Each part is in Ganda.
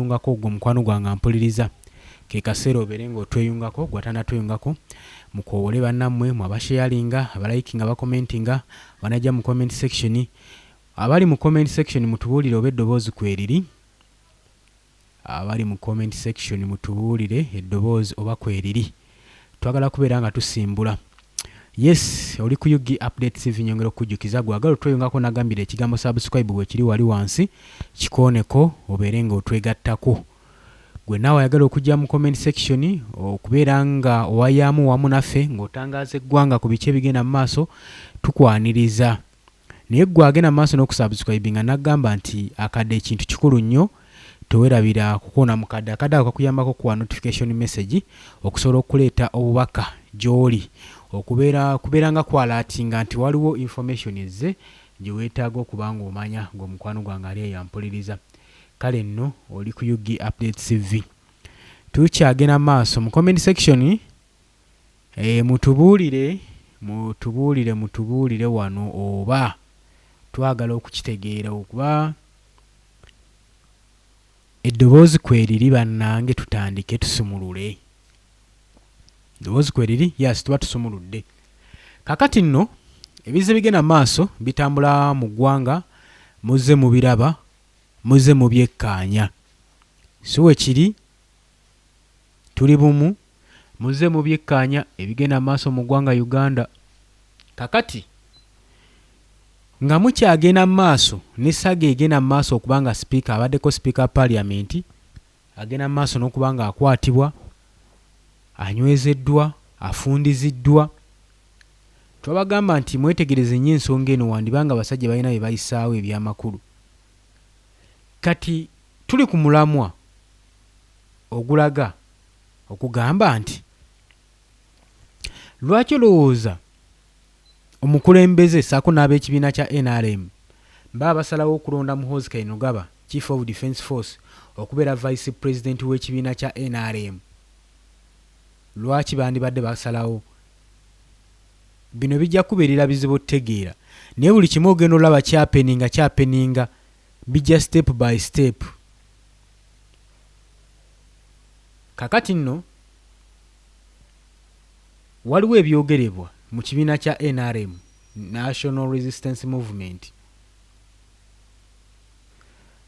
tweyungako, gwe omukwano gwange ampuliriza, ke kaseera obeere ng'otweyungako. Gwe atanatweyungako, mukoowole bannammwe, mwe abasharinga, abalikinga, abakomentinga, abanajja mu comment section. Abali mu comment section, mutubuulire oba eddoboozi kweriri. Abali mu comment section, mutubuulire eddoboozi oba kweriri. Twagala kubeera nga tusimbula. Yes, oli ku UG Update TV. Nyongera okukujjukiza, gwagala otweyungako, nagambira ekigambo "subscribe" bwekiri wali wansi, kikooneko obeere nga otwegattako. Gwe naawe ayagala okujja mu comment section okubeera nga owayaamu wamu naffe ng'otangaaza eggwanga ku biki ebigenda mu maaso, tukwaniriza. Naye gwe agenda mu maaso n'okusubscribinga, nagamba nti akadde ekintu kikulu nnyo. Tewerabira kukoona mu kadde. Akadde ako kakuyambako okuwa notification message okusobola okuleeta obubaka gy'oli, okubeera kubeera nga kwalatinga nti waliwo information ezze gye weetaaga okuba ng'omanya, ng'omukwano gwange ali eyo ampuliriza. Kale nno oli ku UG Update TV, tukyagenda maaso mu comment section. Mutubuulire, mutubuulire, mutubuulire wano oba twagala okukitegeera okuba eddoboozi kweriri. Bannange, tutandike tusumulule. Eddoboozi kweriri? Yes, tuba tusumuludde. Kakati nno ebizze bigenda mu maaso bitambula mu ggwanga, muzze mubiraba, muzze mubyekkaanya, si we kiri? Tuli bumu, muzze mubyekkaanya ebigenda mu maaso mu ggwanga Uganda. Kakati nga mukyagenda mu maaso ne saga egenda mu maaso okuba nga sipiika abaddeko sipiika wa paliamenti agenda mu maaso n'okuba nga akwatibwa, anywezeddwa, afundiziddwa, twabagamba nti mwetegereze nnyo ensonga eno, wandiba nga abasajja balina bye bayisaawo ebyamakulu. Kati tuli ku mulamwa ogulaga okugamba nti lwaki olowooza omukulembeze saako n'ab'ekibiina kya NRM baba basalawo okulonda Muhoozi Kainerugaba, Chief of Defence Force, okubeera vice president w'ekibiina kya NRM? Lwaki bandibadde basalawo bino? Bijja kubeerera bizibu otutegeera, naye buli kimu ogenda olaba kyahappeninga, kyahappeninga, bijja step by step. Kakati nno waliwo ebyogerebwa mu kibiina kya NRM, National Resistance Movement.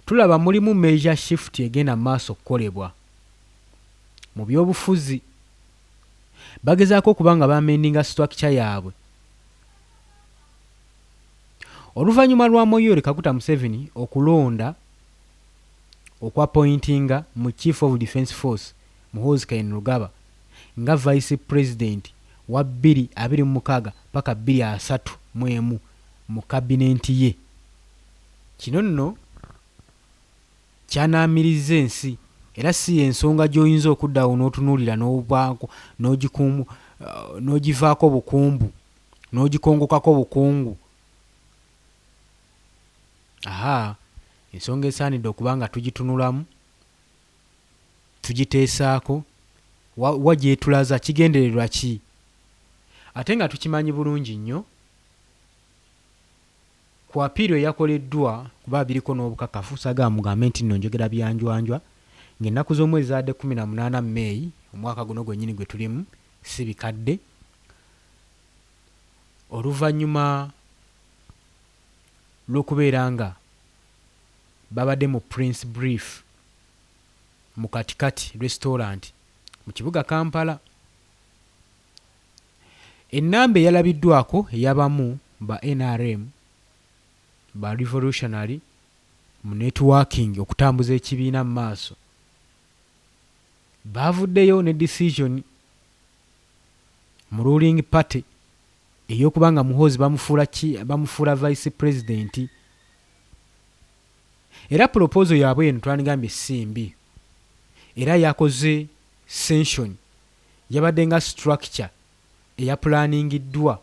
Tulaba mulimu major shift egenda mu maaso okukolebwa mu byobufuzi. Bagezaako okuba nga bamendinga structure yaabwe oluvannyuma lwa Yoweri Kaguta Museveni okulonda, okwappointinga mu Chief of Defence Force Muhoozi Kainerugaba nga vice president wa 2026 paka 2031 mu kabinenti ye. Kino nno kyanaamiriza ensi, era si y'ensonga gy'oyinza okuddawo n'otunuulira n'ogivaako bukumbu, n'ogikongokako bukungu. Aha, ensonga esaanidde okuba nga tugitunulamu, tugiteesaako wa, wa gyetulaza, kigendererwa ki? Ate nga tukimanyi bulungi nnyo ku appeal eyakoleddwa, kuba biriko n'obukakafu, saagala mugambe nti nno njogera byanjwanjwa, ng'ennaku z'omwezi zaadde 18 May omwaka guno gwennyini gwe tulimu, si bikadde, oluvannyuma lw'okubeera nga babadde mu press brief mu Katikati Restaurant mu kibuga Kampala, ennamba eyalabiddwako eyabamu ba NRM ba revolutionary mu networking okutambuza ekibiina mu maaso, baavuddeyo ne decision mu ruling party ey'okuba nga Muhoozi bamufuula ki? Bamufuula vice president. Era proposal yaabwe eno twandigambye si mbi, era yakoze sensation. Yabadde nga structure eyapulaningiddwa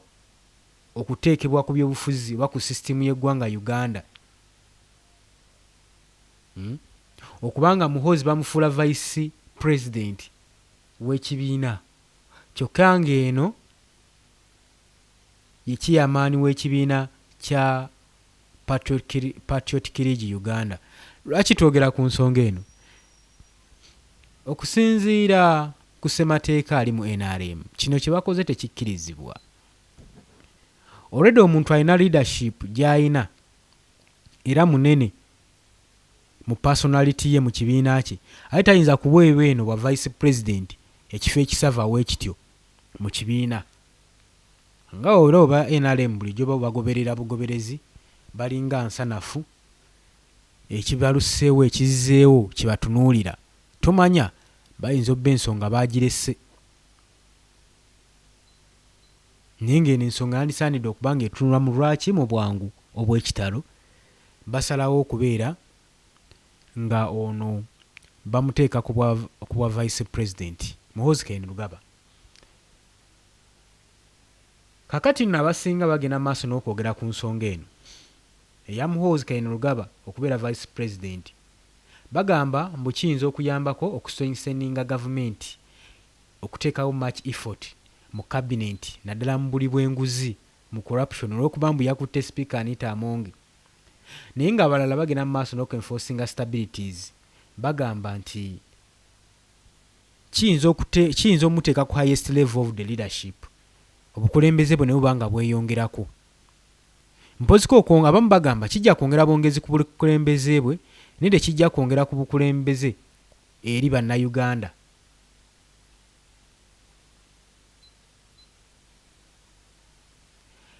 okuteekebwa ku byobufuzi oba ku sisitimu y'eggwanga Uganda, Okubanga Muhoozi bamufuula vice president w'ekibiina, kyokka ng'eno ye chairman w'ekibiina kya Patriotic League Uganda. Lwaki twogera ku nsonga eno? Okusinziira ku ssemateeka ali mu nrm, kino kye bakoze tekikkirizibwa. Already omuntu alina leadership gy'alina era munene mu personality ye mu kibiina kye, ate tayinza kuweebwa eno bwa vice president, ekifo ekisava weekityo mu kibiina. Nga era oba nrm bulijjo bo bagoberera bugoberezi, balinga nsanafu, ekibaluseewo ekizzeewo kyebatunuulira. Tomanya, bayinza obba ensonga baagirese. Naye ng'eno ensonga yandisaanidde okuba ng'etunulwa mu lwaki mu bwangu obw'ekitalo basalawo okubeera nga ono bamuteeka ku bwa vice president, Muhoozi Kainerugaba. Kakati nno abasinga bagenda mu maaso n'okwogera ku nsonga eno eya Muhoozi Kainerugaba okubeera vice president. Bagamba mbu kiyinza okuyambako okustrengtheninga gavumenti, okuteekawo much effort mu cabinet naddala mu buli bw'enguzi, mu corruption, olw'okuba mbu yakutte Sipiika Anita Among. Naye ng'abalala bagenda mu maaso n'okuenforcinga stabilities, bagamba nti kiyinza okute kiyinza omuteeka ku highest level of the leadership, obukulembeze bwe ne buba nga bweyongerako. Mpoziko okwonga abamu bagamba kijja kwongera bwongezi ku bukulembeze bwe naye tekijja kwongera ku bukulembeze eri Bannayuganda.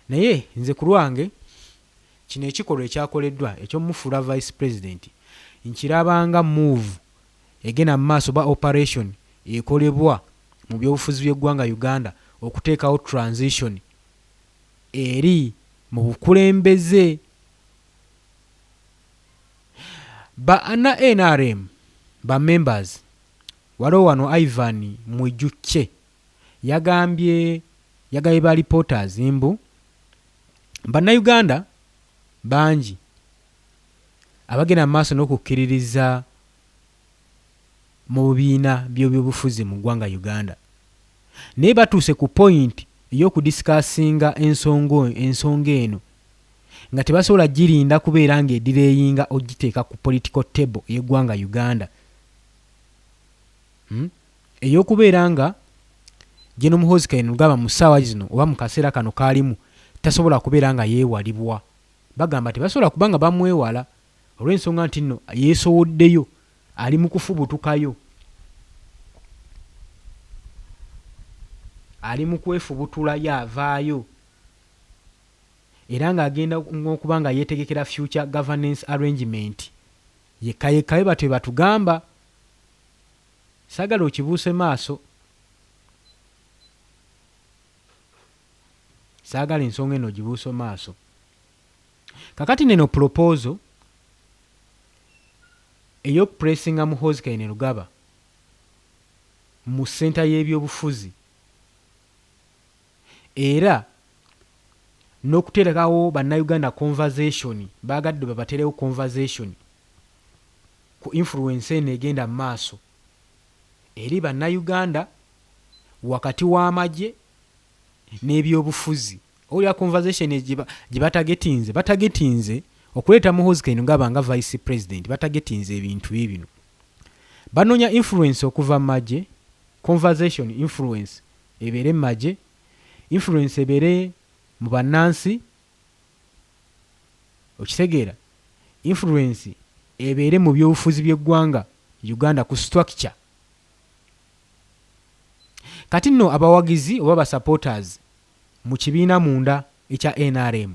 Naye nze ku lwange kino ekikolwa ekyakoleddwa eky'omufuula vice president nkiraba nga move egenda mu maaso oba operation ekolebwa mu byobufuzi by'eggwanga Uganda okuteekawo transition eri mu bukulembeze. Ba na nrm ba members waliwo wano Ivan Mwijukye yagambye yagambye ba reporters mbu Bannayuganda bangi abagenda mu maaso n'okukkiririza mu bibiina by'ebyobufuzi mu ggwanga Uganda naye batuuse ku point ey'okudiscussinga ensonga ensonga eno nga tebasobola girinda kubeera ng'edelayinga ogiteeka ku political table ey'eggwanga Uganda, Ey'okubeera nga General Muhoozi Kainerugaba mu ssaawa zino oba mu kaseera kano k'alimu tasobola kubeera nga yeewalibwa. Bagamba tebasobola kuba nga bamwewala olw'ensonga nti nno yeesowoddeyo, ali mu kufubutukayo. Ali mu kwefubutulayo avaayo era ng'agenda n'okuba nga yeetegekera future governance arrangement yekka yekka bwe batyo bwe batugamba. Saagala okibuuse maaso. Saagala ensonga eno ogibuuse maaso. Kakati neno proposal ey'okupressinga Muhoozi Kainerugaba mu ssenta y'ebyobufuzi era n'okuteerekawo Bannayuganda conversation, baagadde babateerewo conversation ku influence eno egenda mu maaso eri Bannayuganda wakati w'amagye n'ebyobufuzi. Owulira conversation gye batagetinze, batagetinze okuleeta Muhoozi Kainerugaba nga vice president, batagetinze ebintu biibino. Banoonya influence okuva mu magye, conversation influence ebeere mu magye, influence ebeere mu bannansi, okitegeera, influence ebeere mu byobufuzi by'eggwanga Uganda ku structure. Kati nno abawagizi oba ba supporters mu kibiina munda ekya nrm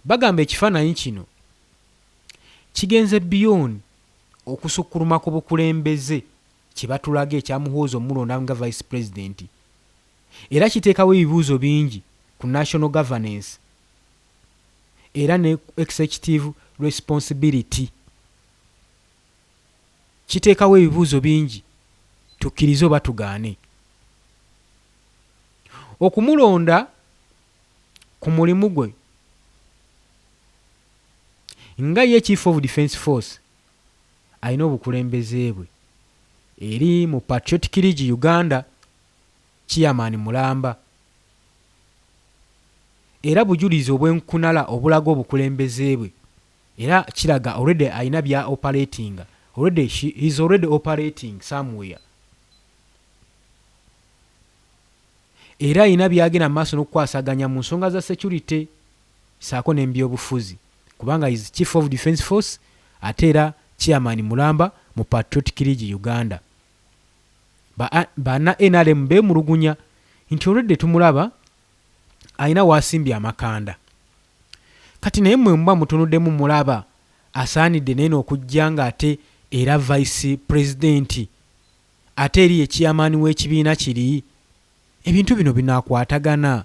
bagamba ekifaananyi kino kigenze beyond okusukkuluma ku bukulembeze kye batulaga ekya Muhoozi omulonda nga vice president era kiteekawo ebibuuzo bingi ku national governance era ne executive responsibility. Kiteekawo ebibuuzo bingi tukkirize oba tugaane. Okumulonda ku mulimu gwe nga ye Chief of Defence Force alina obukulembeze bwe eri mu Patriotic League Uganda Chairman mulamba era bujulizi obwenkunala obulaga obukulembeze bwe era kiraga already alina bya operatinga Already she is already operating somewhere. Era alina byagenda mu maaso n'okukwasaganya mu nsonga za security saako n'embyobufuzi kubanga is chief of defense force ate era chairman mulamba mu Patriotic League Uganda. Banna NRM beemulugunya nti already tumulaba alina w'asimbye amakanda. Kati naye mmwe muba mutunuddemu mulaba asaanidde neeno okujja ng'ate era vice president ate eri ye chairman w'ekibiina kiri. Ebintu bino binaakwatagana?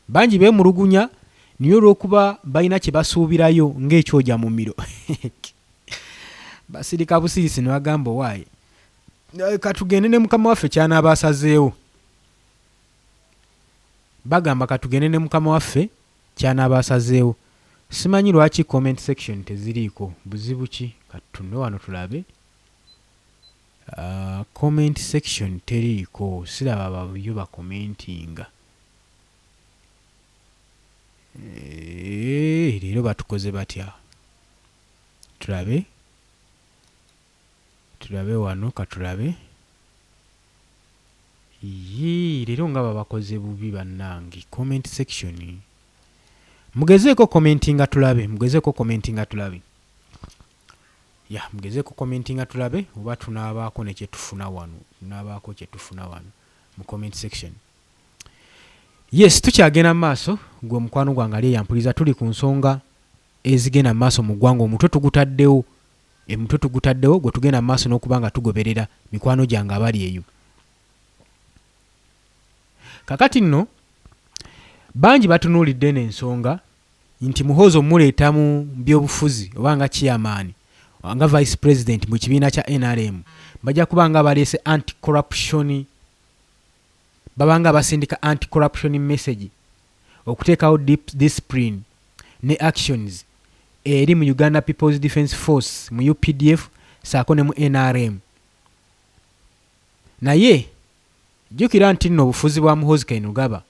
Bangi beemulugunya naye olw'okuba balina kye basuubirayo ng'ekyoja mumiro basirika busirisi ne bagamba owaaye katugende ne mukama waffe ky'anaaba asazeewo. Bagamba katugende ne mukama waffe ky'anaaba asazeewo. Simanyi lwaki comment section teziriiko, buzibu ki? Katutunule wano tulabe. Comment section teriiko, siraba bayo bakomentinga. Leero batukoze batya? Tulabe, tulabe wano, katulabe. Yii, leero nga babakoze bubi bannange. Comment section mugezeeko commentinga tulabe, mugezeeko commentinga tulabe. Ya, mugezeeko commentinga tulabe oba tunaabaako ne kye tufuna wano, tunaabaako kye tufuna wano mu comment section. Yes, tukyagenda mu maaso. Gwe omukwano gwange ali eyampuliza, tuli ku nsonga ezigenda mu maaso mu ggwanga. Omutwe tugutaddewo, emutwe tugutaddewo gwe tugenda mu maaso n'okuba nga tugoberera, mikwano gyange abali eyo. Kakati nno bangi batunuulidde eno ensonga nti Muhoozi omuleeta mu byobufuzi oba nga chairman nga vice president mu kibiina kya NRM, bajja kuba nga baleese anti corruption, babanga basindika anti corruption message, okuteekawo discipline ne actions eri mu Uganda People's Defence Force, mu UPDF saako ne mu NRM. Naye jjukira nti nno obufuzi bwa Muhoozi Kainerugaba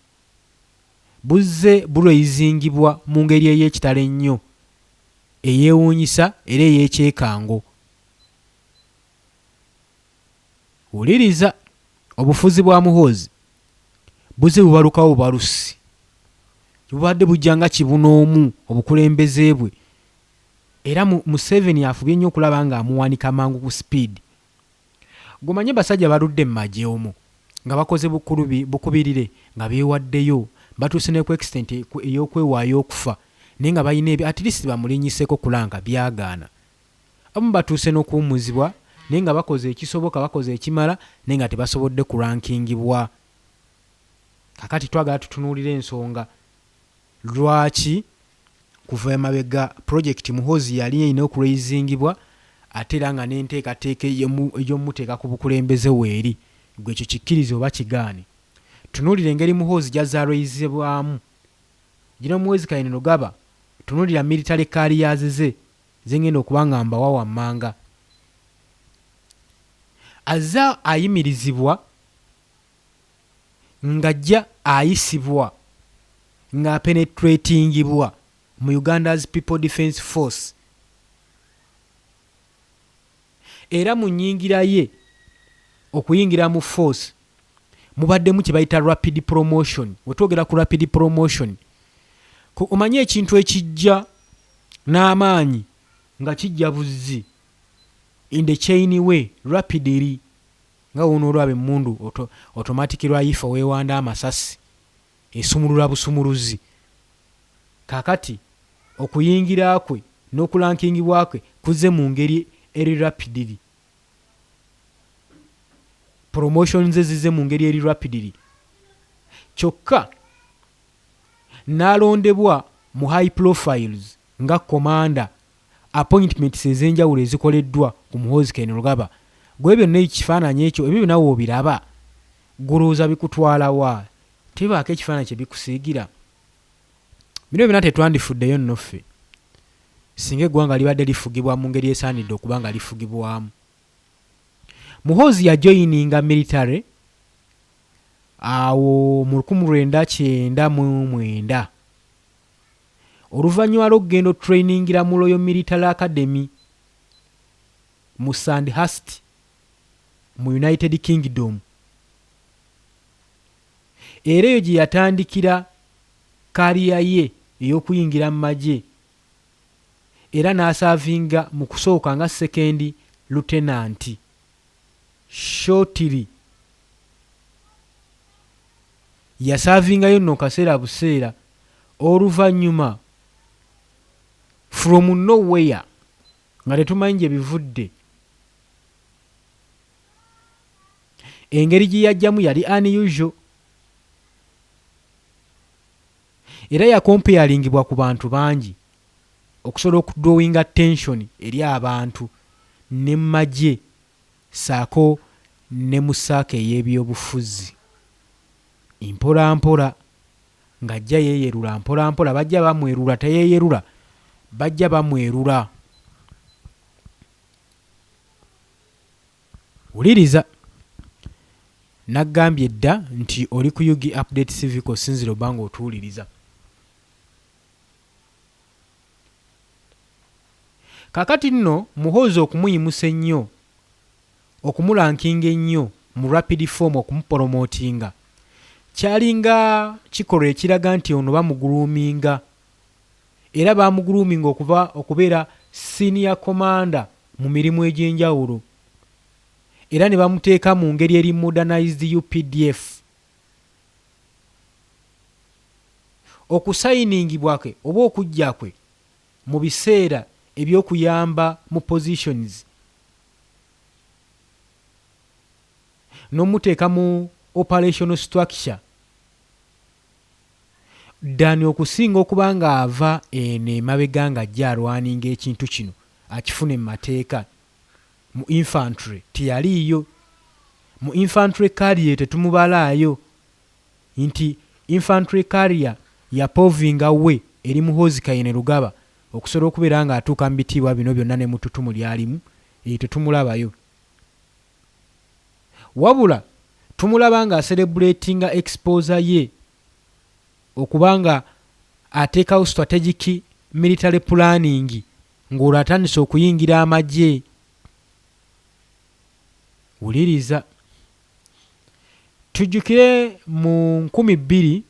buzze bulweyizingibwa mu ngeri ey'ekitalo ennyo, eyeewuunyisa era ey'ekyekango. Wuliriza, obufuzi bwa Muhoozi buzze bubalukawo bubalusi, bubadde bujja nga kibunoomu obukulembeze bwe, era Museveni afubye nnyo okulaba ng'amuwanika mangu ku sipiidi. Gumanye basajja baludde mu magye omwo nga bakoze bukubirire, nga beewaddeyo, batuuse ne ku extent ey'okwewaayo okufa, naye nga balina ebyo at least bamulinnyiseko kulanga byagaana. Abamu batuuse n'okuwummuzibwa naye nga bakoze ekisoboka, bakoze ekimala, naye nga tebasobodde kurankingibwa. Kakati twagala tutunuulire ensonga lwaki kuva emabega project Muhoozi yali erina okuraisingibwa, ate era nga n'enteekateeka ey'omuteeka ku bukulembeze weeri. Gwe ekyo kikkirize oba kigaane. Tunuulira engeri Muhoozi gy'azze araisibwamu. General Muhoozi Kainerugaba, tunuulira military careers ze ze ngenda okuba nga mbawa wammanga. Azze ayimirizibwa ng'ajja ayisibwa ng'apenetratingibwa mu Uganda's People Defence Force, era mu nnyingira ye okuyingira mu force mubaddemu kye bayita rapid promotion. Wetwogera ku rapid promotion, omanye ekintu ekijja n'amaanyi nga kijja buzzi in the chain way rapidly, nga wonoolwaba emmundu automatic rifle weewanda amasasi esumulula busumuluzi. Kaakati okuyingira kwe n'okulankingibwa kwe kuzze mu ngeri eri rapidly, promotion ze zizze mu ngeri eri rapidly, kyokka n'alondebwa mu high profiles nga commander. Appointments ez'enjawulo ezikoleddwa ku Muhoozi Kainerugaba, gwe byonna ekifaananyi ekyo ebyo byonna woobiraba golowooza bikutwala wa? Tebaako ekifaananyi kye bikusiigira. Bino byonna tetwandifuddeyo nno ffe singa eggwanga libadde lifugibwa mu ngeri esaanidde okuba nga lifugibwamu. Muhoozi yajoyininga military awo mu 1999 oluvannyuma lw'okugenda otrainingira mu Royal Military Academy. mu Sandhurst mu United Kingdom era eyo gye yatandikira career ye ey'okuyingira mu magye era n'asaavinga mu kusooka nga Second Lieutenant. Shortly yasaavingayo nno kaseera buseera oluvannyuma from nowhere nga tetumanyi gye bivudde engeri gye yajjamu yali unusual era yakompeyaringibwa ku bantu bangi okusobola okudrawinga attention eri abantu ne mu magye ssaako ne mu ssaako ey'ebyobufuzi. Mpola mpola ng'ajja yeeyerula mpola mpola bajja bamwerula teyeeyerula bajja bamwerula. Wuliriza! Naggambye dda nti oli ku Ug Update CV kw'osinziira obba ng'otuwuliriza. Kaakati nno Muhoozi okumuyimusa ennyo, okumurankinga ennyo mu rapid form okumuporomotinga kyalinga kikolwa ekiraga nti ono bamugroominga era bamugroominga okuva okubeera senior commander mu mirimu egy'enjawulo era ne bamuteeka mu ngeri eri modernized UPDF. Okusayiningibwa kwe oba okujja kwe mu biseera eby'okuyamba mu positions n'omuteeka mu operational structure than okusinga okuba ng'ava eno emabega ng'ajja alwaninga ekintu kino akifune mu mateeka mu infantry teyaliiyo mu infantry career tetumubalaayo nti infantry career yapavinga way eri Muhoozi Kainerugaba okusobola okubeera ng'atuuka mu bitiibwa bino byonna ne mu ttutumu ly'alimu eyo tetumulabayo wabula tumulaba ng'acelebratinga exposure ye okuba nga ateekawo strategic military planning ng'olwo atandise okuyingira amagye. Wuliriza tujjukire mu 2000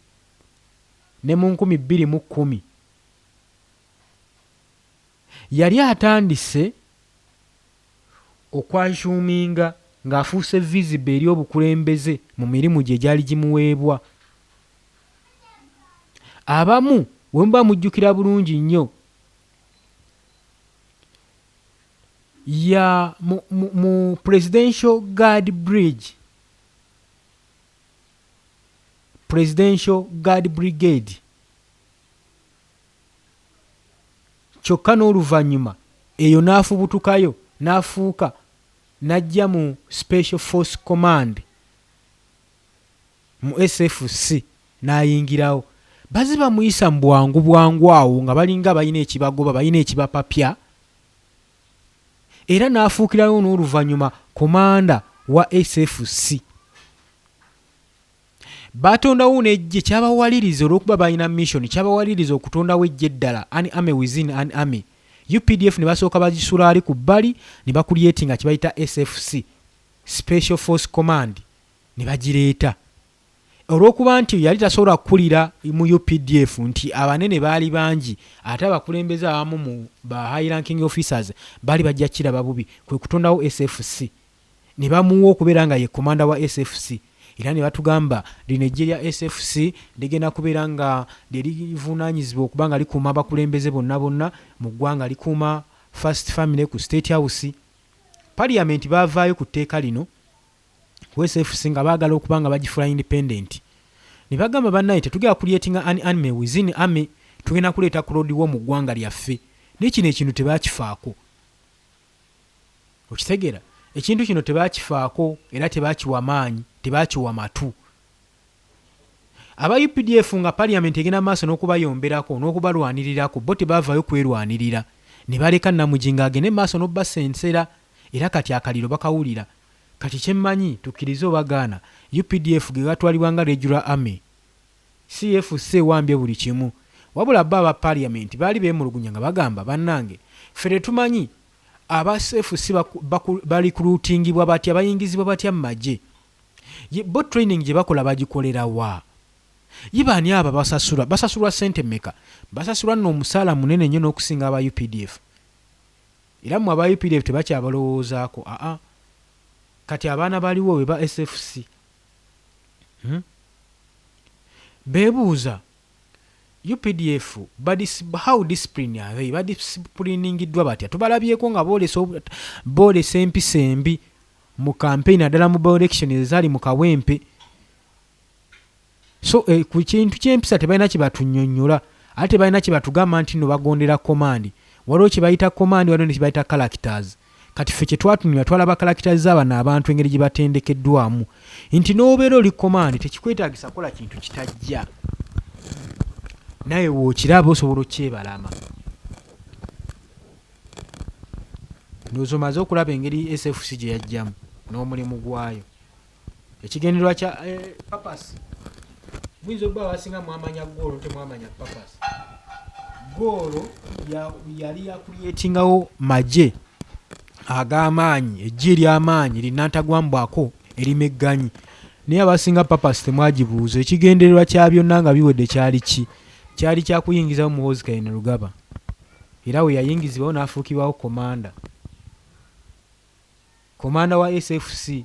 ne mu 2010 yali atandise okwassuminga ng'afuuse visible eri obukulembeze mu mirimu gye egyali gimuweebwa. Abamu we muba mujjukira bulungi nnyo ya mu Presidential Guard Bridge, Presidential Guard Brigade kyokka n'oluvannyuma eyo n'afubutukayo n'afuuka n'ajja mu Special Force Command mu SFC n'ayingirawo. Bazze bamuyisa mu bwangu bwangu awo nga balinga balina ekibagoba balina ekibapapya era n'afuukirayo n'oluvannyuma komanda wa SFC. Baatondawo n'eggye kyabawaliriza olw'okuba balina mission kyabawaliriza okutondawo eggye eddala an army within an army UPDF ne basooka bagisula wali ku bbali ne bacreatinga kye bayita SFC Special Force Command ne bagireeta olw'okuba nti yali tasobola kukulira mu UPDF nti abanene baali bangi ate abakulembeze abamu mu ba high ranking officers baali bajja kiraba bubi kwe kutondawo SFC ne bamuwa okubeera nga ye komanda wa SFC era ne batugamba lino eggye lya SFC ligenda kubeera nga lye livunaanyizibwa okuba nga likuuma abakulembeze bonna bonna mu ggwanga likuuma First Family ku State House. Parliament baavaayo ku tteeka lino ku SFC nga baagala okuba nga bagifuula independent ne bagamba bannaye tetugenda creatinga an army within army tugenda kuleeta cold war mu ggwanga lyaffe naye kino ekintu tebakifaako okitegeera ekintu kino tebakifaako era tebakiwa maanyi tebakiwa matu aba UPDF nga parliament egenda maaso n'okubayomberako n'okubalwanirirako bo tebaavaayo kwerwanirira ne baleka Namujinga agende maaso n'obbasensera era kati akaliro bakawulira kati kyemmanyi tukkirize oba gaana UPDF ge gatwalibwa nga regular army CFC ewambye buli kimu wabula bo aba parliament baali beemulugunya nga bagamba bannange ffe tetumanyi. Aba SFC balikulutingibwa batya, bayingizibwa batya mu magye? Bo training gye bakola bagikolera wa? Ye baani abo abasasulwa? Basasulwa ssente mmeka? Basasulwa nno omusaala munene nnyo n'okusinga aba UPDF. Era mmwe aba UPDF tebakyabalowoozaako. Aa, kati abaana baliwo be ba SFC. Beebuuza UPDF how discipline are they? Badiscipliningiddwa batya? Tubalabyeko nga boolesa empisa embi mu campaign, naddala mu by-election ezaali mu Kawempe. So ku kintu ky'empisa tebalina kye batunnyonnyola, ate tebalina kye batugamba nti nno bagondera command. Waliwo kye bayita command, waliwo ne kye bayita characters. Kati ffe kye twatunula, twalaba characters z'abano abantu, engeri gye batendekeddwamu, nti n'obeera oli command tekikwetaagisa kukola kintu kitajja, naye w'okiraba osobola okyebalama. Ndowooza omaze okulaba engeri SFC gye yajjamu n'omulimu gwayo, ekigendererwa kya purpose. Muyinza okuba abasinga mwamanya goal, temwamanya purpose. Goal yali ya creatingawo magye ag'amaanyi, eggye ery'amaanyi linnantagwambwako erimegganyi, naye abasinga purpose temwagibuuza. Ekigendererwa kya byonna nga biwedde kyali ki? Kyali kyakuyingizawo Muhoozi Kainerugaba, era we yayingizibwawo n'afuukibwawo commander wa SFC,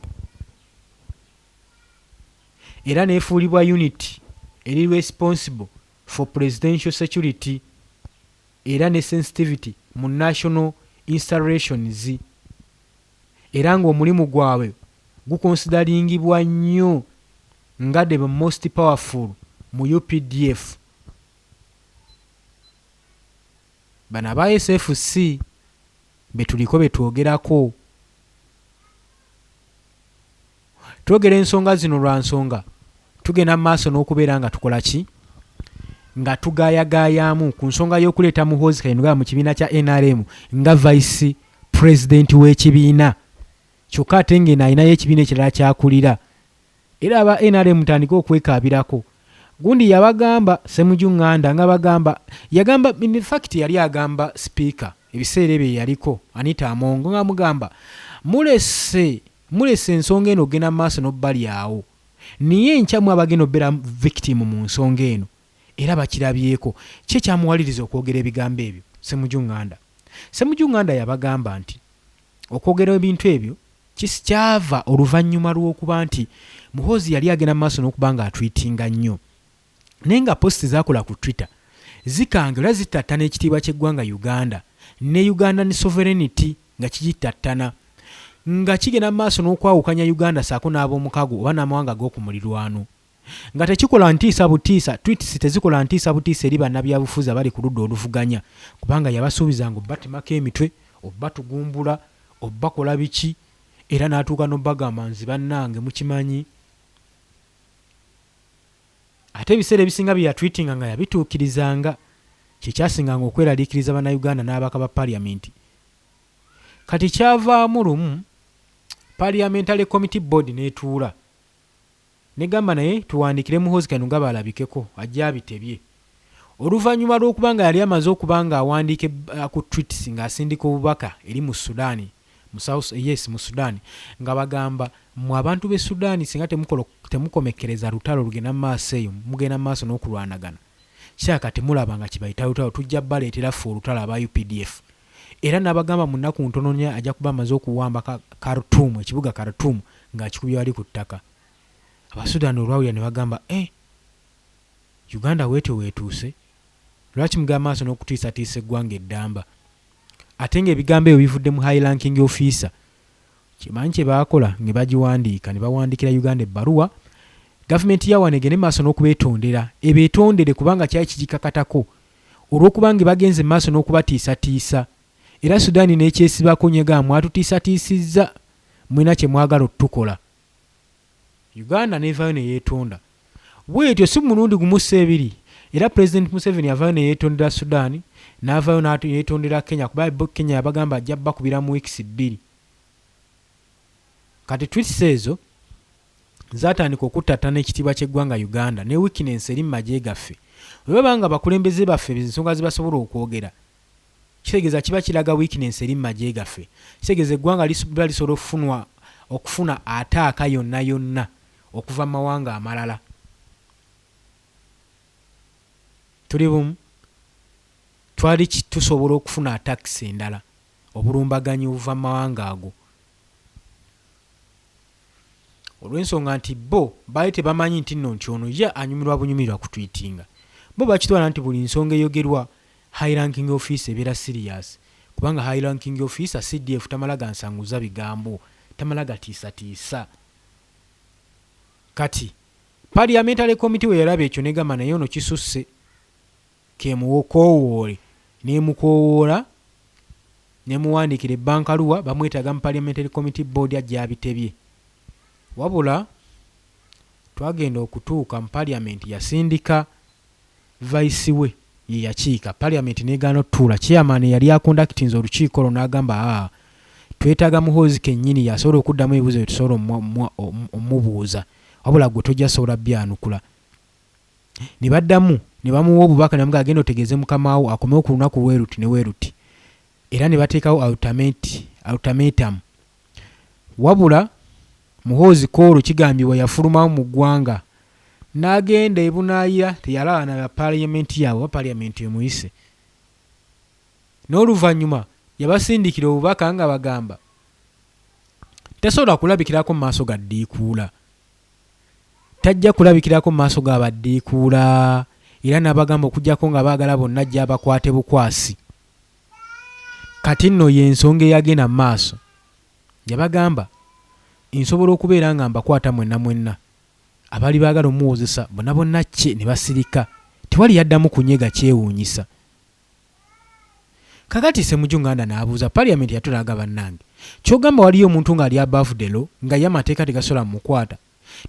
era neefuulibwa unit eri responsible for presidential security era ne sensitivity mu national installations, era ng'omulimu gwabwe gukonsidaringibwa nnyo nga the most powerful mu UPDF. Bano aba SFC betuliko betwogerako, twogera ensonga zino lwa nsonga tugenda mu maaso n'okubeera nga tukola ki, nga tugayagayamu ku nsonga y'okuleeta Muhoozi Kainerugaba mu kibiina kya NRM nga vice president w'ekibiina, kyokka ate ng'eno alinayo ekibiina ekirala kyakulira. Era aba NRM mutandike okwekaabirako. Gundi yabagamba, Ssemujju Nganda, nga bagamba, yagamba, in fact yali agamba speaker ebiseera ebyo yaliko Anita Among, nga mugamba mulese ensonga eno ogenda mu maaso n'obbali awo, naye enkya mwe abagenda obbeera victim mu nsonga eno. Era bakirabyeko. Ki ekyamuwaliriza okwogera ebigambo ebyo Ssemujju Nganda? Ssemujju Nganda yabagamba nti okwogera ebintu ebyo kyava oluvannyuma lw'okuba nti Muhoozi yali agenda mu maaso n'okuba nga atwitinga nnyo, naye nga post zaakola ku Twitter zikanga era zittattana ekitiibwa ky'eggwanga Uganda ne Ugandan sovereignty, nga kigittattana, nga kigenda mu maaso n'okwawukanya Uganda saako n'ab'omukago oba n'amawanga ag'okumulirwano, nga tekikola ntiisa butiisa. Tweets tezikola ntiisa butiisa eri bannabyabufuzi abali ku ludda oluvuganya, kubanga yabasuubizanga obbatemako emitwe, obbatugumbula, obbakola biki, era n'atuuka n'obbagamba nzi bannange mukimanyi. Ate ebiseera ebisinga bye yatwitinga nga yabituukirizanga, kyekyasinganga okweraliikiriza bannayuganda n'ababaka ba parliament. Kati kyavaamu lumu parliamentary committee board n'etuula negamba, naye tuwandiikire Muhoozi Kainerugaba alabikeko ajje abitebye, oluvannyuma lw'okuba nga yali amaze okuba nga awandiika ku tweets ng'asindika obubaka eri mu Sudan, mu South, yes, mu Sudan, nga bagamba, mmwe abantu b'e Sudan, singa temukomekkereza lutalo lugenda mu maaso eyo, mugenda mu maaso n'okulwanagana, kyaka temulaba nga kibayita lutalo, tujja baleetera ffe olutalo aba UPDF. Era n'abagamba mu nnaku ntono nnyo ajja kuba amaze okuwamba Khartoum, ekibuga Khartoum, ng'akikubye wali ku ttaka. Abasudan olwawulira ne bagamba, eh, Uganda weetyo weetuuse, lwaki mugenda maaso n'okutiisatiisa eggwanga eddamba, ate ng'ebigambo ebyo bivudde mu high ranking officer? Kimanyi kye baakola, ne bagiwandiika, ne bawandiikira Uganda ebbaluwa, gavumenti ya wano egende maaso n'okubeetondera, ebeetondere, kubanga kyali kigikakatako olw'okubanga bagenze maaso n'okubatiisatiisa. Era Sudaani n'ekyesibako nyega, mwatutiisatiisizza, mulina kye mwagala otukola. Uganda n'evaayo ne yeetonda bwetyo, si mulundi gumu, si ebiri. Era President Museveni avaayo ne yeetondera Sudan, n'avaayo neyeetondera Kenya, kuba bo Kenya yabagamba ajja bakubira mu weeks 2. Kati tweets ezo zatandika okuttattana ekitiibwa ky'eggwanga Uganda ne weakness eri mu magye gaffe. Bwe baba nga bakulembeze baffe ensonga ze basobola okwogera, Kitegeeza kiba kiraga weakness eri mu magye gaffe. Kitegeeza eggwanga liba lisobola okufunwa okufuna ataaka yonna yonna okuva mu mawanga amalala. Tuli bumu? Twali tusobola okufuna attacks endala, obulumbaganyi obuva mu mawanga ago. Olw'ensonga nti bo baali tebamanyi nti nno nti ono ye anyumirwa bunyumirwa kutwitinga. Bo bakitwala nti buli nsonga eyogerwa high ranking officer ebeera serious kubanga high ranking officer CDF tamala gansanguza bigambo, tamala gatiisatiisa. Kati Parliamentary Committee bwe yalaba ekyo n'egamba naye ono kisusse kemuwokoowoole n'emukoowoola n'emuwandiikira ebbankaluwa bamwetaaga mu Parliamentary Committee Board ajje abitebye. Wabula twagenda okutuuka mu Parliament yasindika Vice we ye yakiika Parliament n'egaana otutuula. Chairman eyali aconductinze olukiiko olwo n'agamba aa twetaaga Muhoozi kennyini y'asobola okuddamu ebibuuzo bye tusobola omubuuza wabula ggwe tojja sobola byanukula. Ne baddamu ne bamuwa obubaka ne bamugamba genda otegeeze mukama wo akomewo ku lunaku lwe luti ne we luti era ne bateekawo ultimatum. Wabula Muhoozi kw'olwo kigambibwa yafulumawo mu ggwanga n'agenda e bunaayira teyalaba na bya Parliament yaabwe oba Parliament emuyise. N'oluvannyuma yabasindikira obubaka ng'abagamba tasobola kulabikirako mu maaso ga ddiikuula. Tajja kulabikirako mu maaso ga baddiikuula era n'abagamba okuggyako nga baagala bonna ajje abakwate bukwasi. Kati nno y'ensonga eyagenda mu maaso. Yabagamba, Nsobola okubeera nga mbakwata mwenna mwenna. Abaali baagala omuwozesa bonna bonna kye ne basirika. Tewali yaddamu kunyega kyewuunyisa. Kakati Ssemuju Nganda n'abuuza Parliament yatuula n'agamba bannange ky'ogamba waliyo omuntu ng'ali above the law nga ye amateeka tegasobola mumukwata?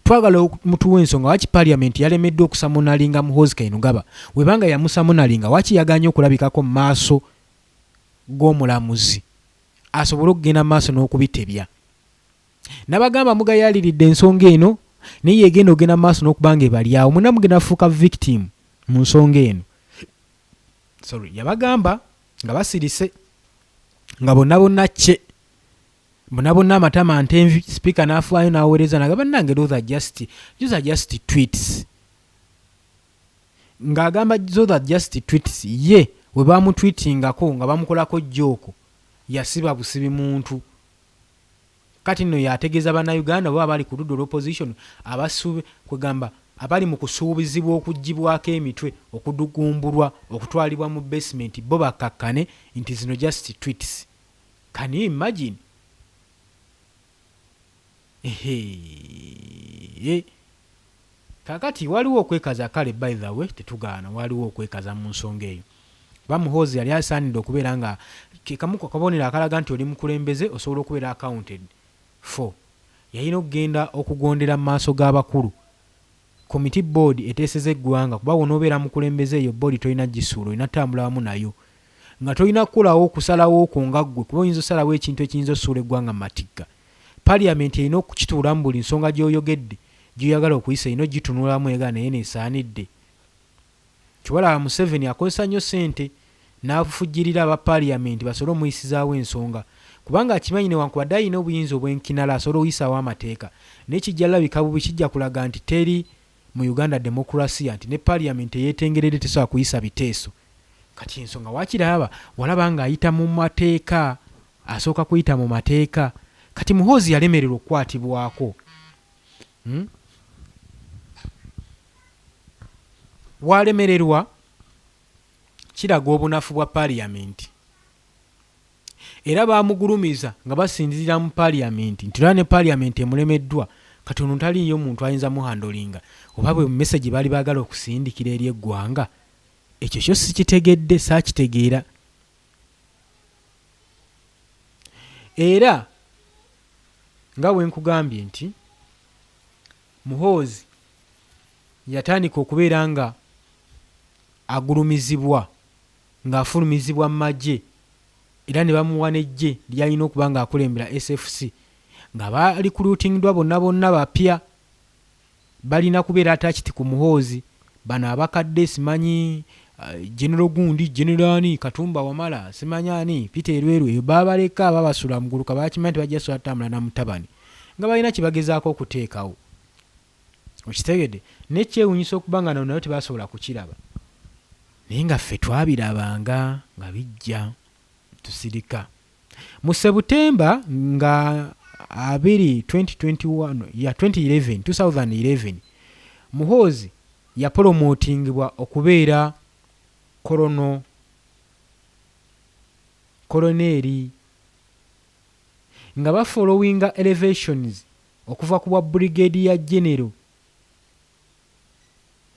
Twagala mutuwe ensonga waki Parliament yalemeddwa okusamonalinga Muhoozi Kainerugaba weba nga yamusamonalinga waki yagaanye okulabikako mu maaso g'omulamuzi asobole okugenda mu maaso n'okubitebya. Nabagamba mugayaaliridde ensonga eno naye yegenda okugenda mu maaso n'okuba nga ebalyawo mwenna mugenda kufuuka victim mu nsonga eno. Sorry, yabagamba nga basirise nga bonna bonna kye bonna bonna amatama ntenvi. Sipiika n'afaayo n'aweereza naga bannange those are just tweets, ng'agamba those are just tweets. Ye we bamutweetingako nga bamukolako joke yasiba busibi muntu. Kati nno yategeeza Bannayuganda oba abali ku ludda olw'opposition abasuube kwegamba abali mu kusuubizibwa okuggyibwako emitwe, okudugumbulwa, okutwalibwa mu basement, bo bakkakkane nti zino just tweets. Can you imagine? Ehe, kakati waliwo okwekaza. Kale by the way tetugaana waliwo okwekaza mu nsonga eyo kuba Muhoozi yali asaanidde okubeera nga ke kamu ku kabonero akalaga nti oli mukulembeze osobola okubeera accounted for. Yalina okugenda okugondera mu maaso g'abakulu committee board eteeseza eggwanga kuba bw'onoobeera mukulembeze eyo board tolina gisuula, olina tutambula wamu nayo nga tolina kukolawo okusalawo okwo nga ggwe kuba oyinza osalawo ekintu ekiyinza osuula eggwanga mu matigga. Parliament erina okukituulamu buli nsonga gy'oyogedde gy'oyagala okuyisa erina ogitunulamu ega naye neesaanidde. Ky'obalaba Museveni akozesa nnyo ssente n'afujjirira aba Parliament basobole omuyisizaawo ensonga kubanga akimanyi newankubadde alina obuyinza obwenkinala asobola okuyisaawo amateeka naye kijja labika bubi, kijja kulaga nti teri mu Uganda democracy nti ne Parliament eyeetengeredde tesobola kuyisa biteeso. Kati ensonga wakiraba walaba ng'ayita mu mateeka, asooka kuyita mu mateeka. Kati Muhoozi yalemererwa okukwatibwako, Walemererwa kiraga obunafu bwa Parliament era baamugulumiza nga basinziira mu Parliament nti olaba ne Parliament emulemeddwa kati ono taliiyo muntu ayinza muhandlinga oba bwe message baali baagala okusindikira eri eggwanga ekyo kyo sikitegedde saakitegeera era nga bwe nkugambye nti Muhoozi yatandika okubeera nga agulumizibwa ng'afulumizibwa mu magye era ne bamuwa n'eggye ly'alina okuba ng'akulembera SFC nga balikuluutingiddwa bonna bonna bapya balina kubeera attached ku Muhoozi. Bano abakadde simanyi General gundi, General ani, Katumba Wamala, simanyi ani, Peter Elweru, eyo baabaleka babasula muguluka, bakimanyi nti bajja sobola tutambula na mutabani nga balina kye bagezaako okuteekawo. Okitegedde? Naye kyewuunyisa okuba nga nabo nayo tebasobola kukiraba, naye nga ffe twabirabanga nga bijja tusirika. Mu Sebutemba nga 2 2021 ya 2011 2011 Muhoozi yapolomootingibwa okubeera kolono koloneeri nga bafollowinga elevations okuva ku bwa brigadier general.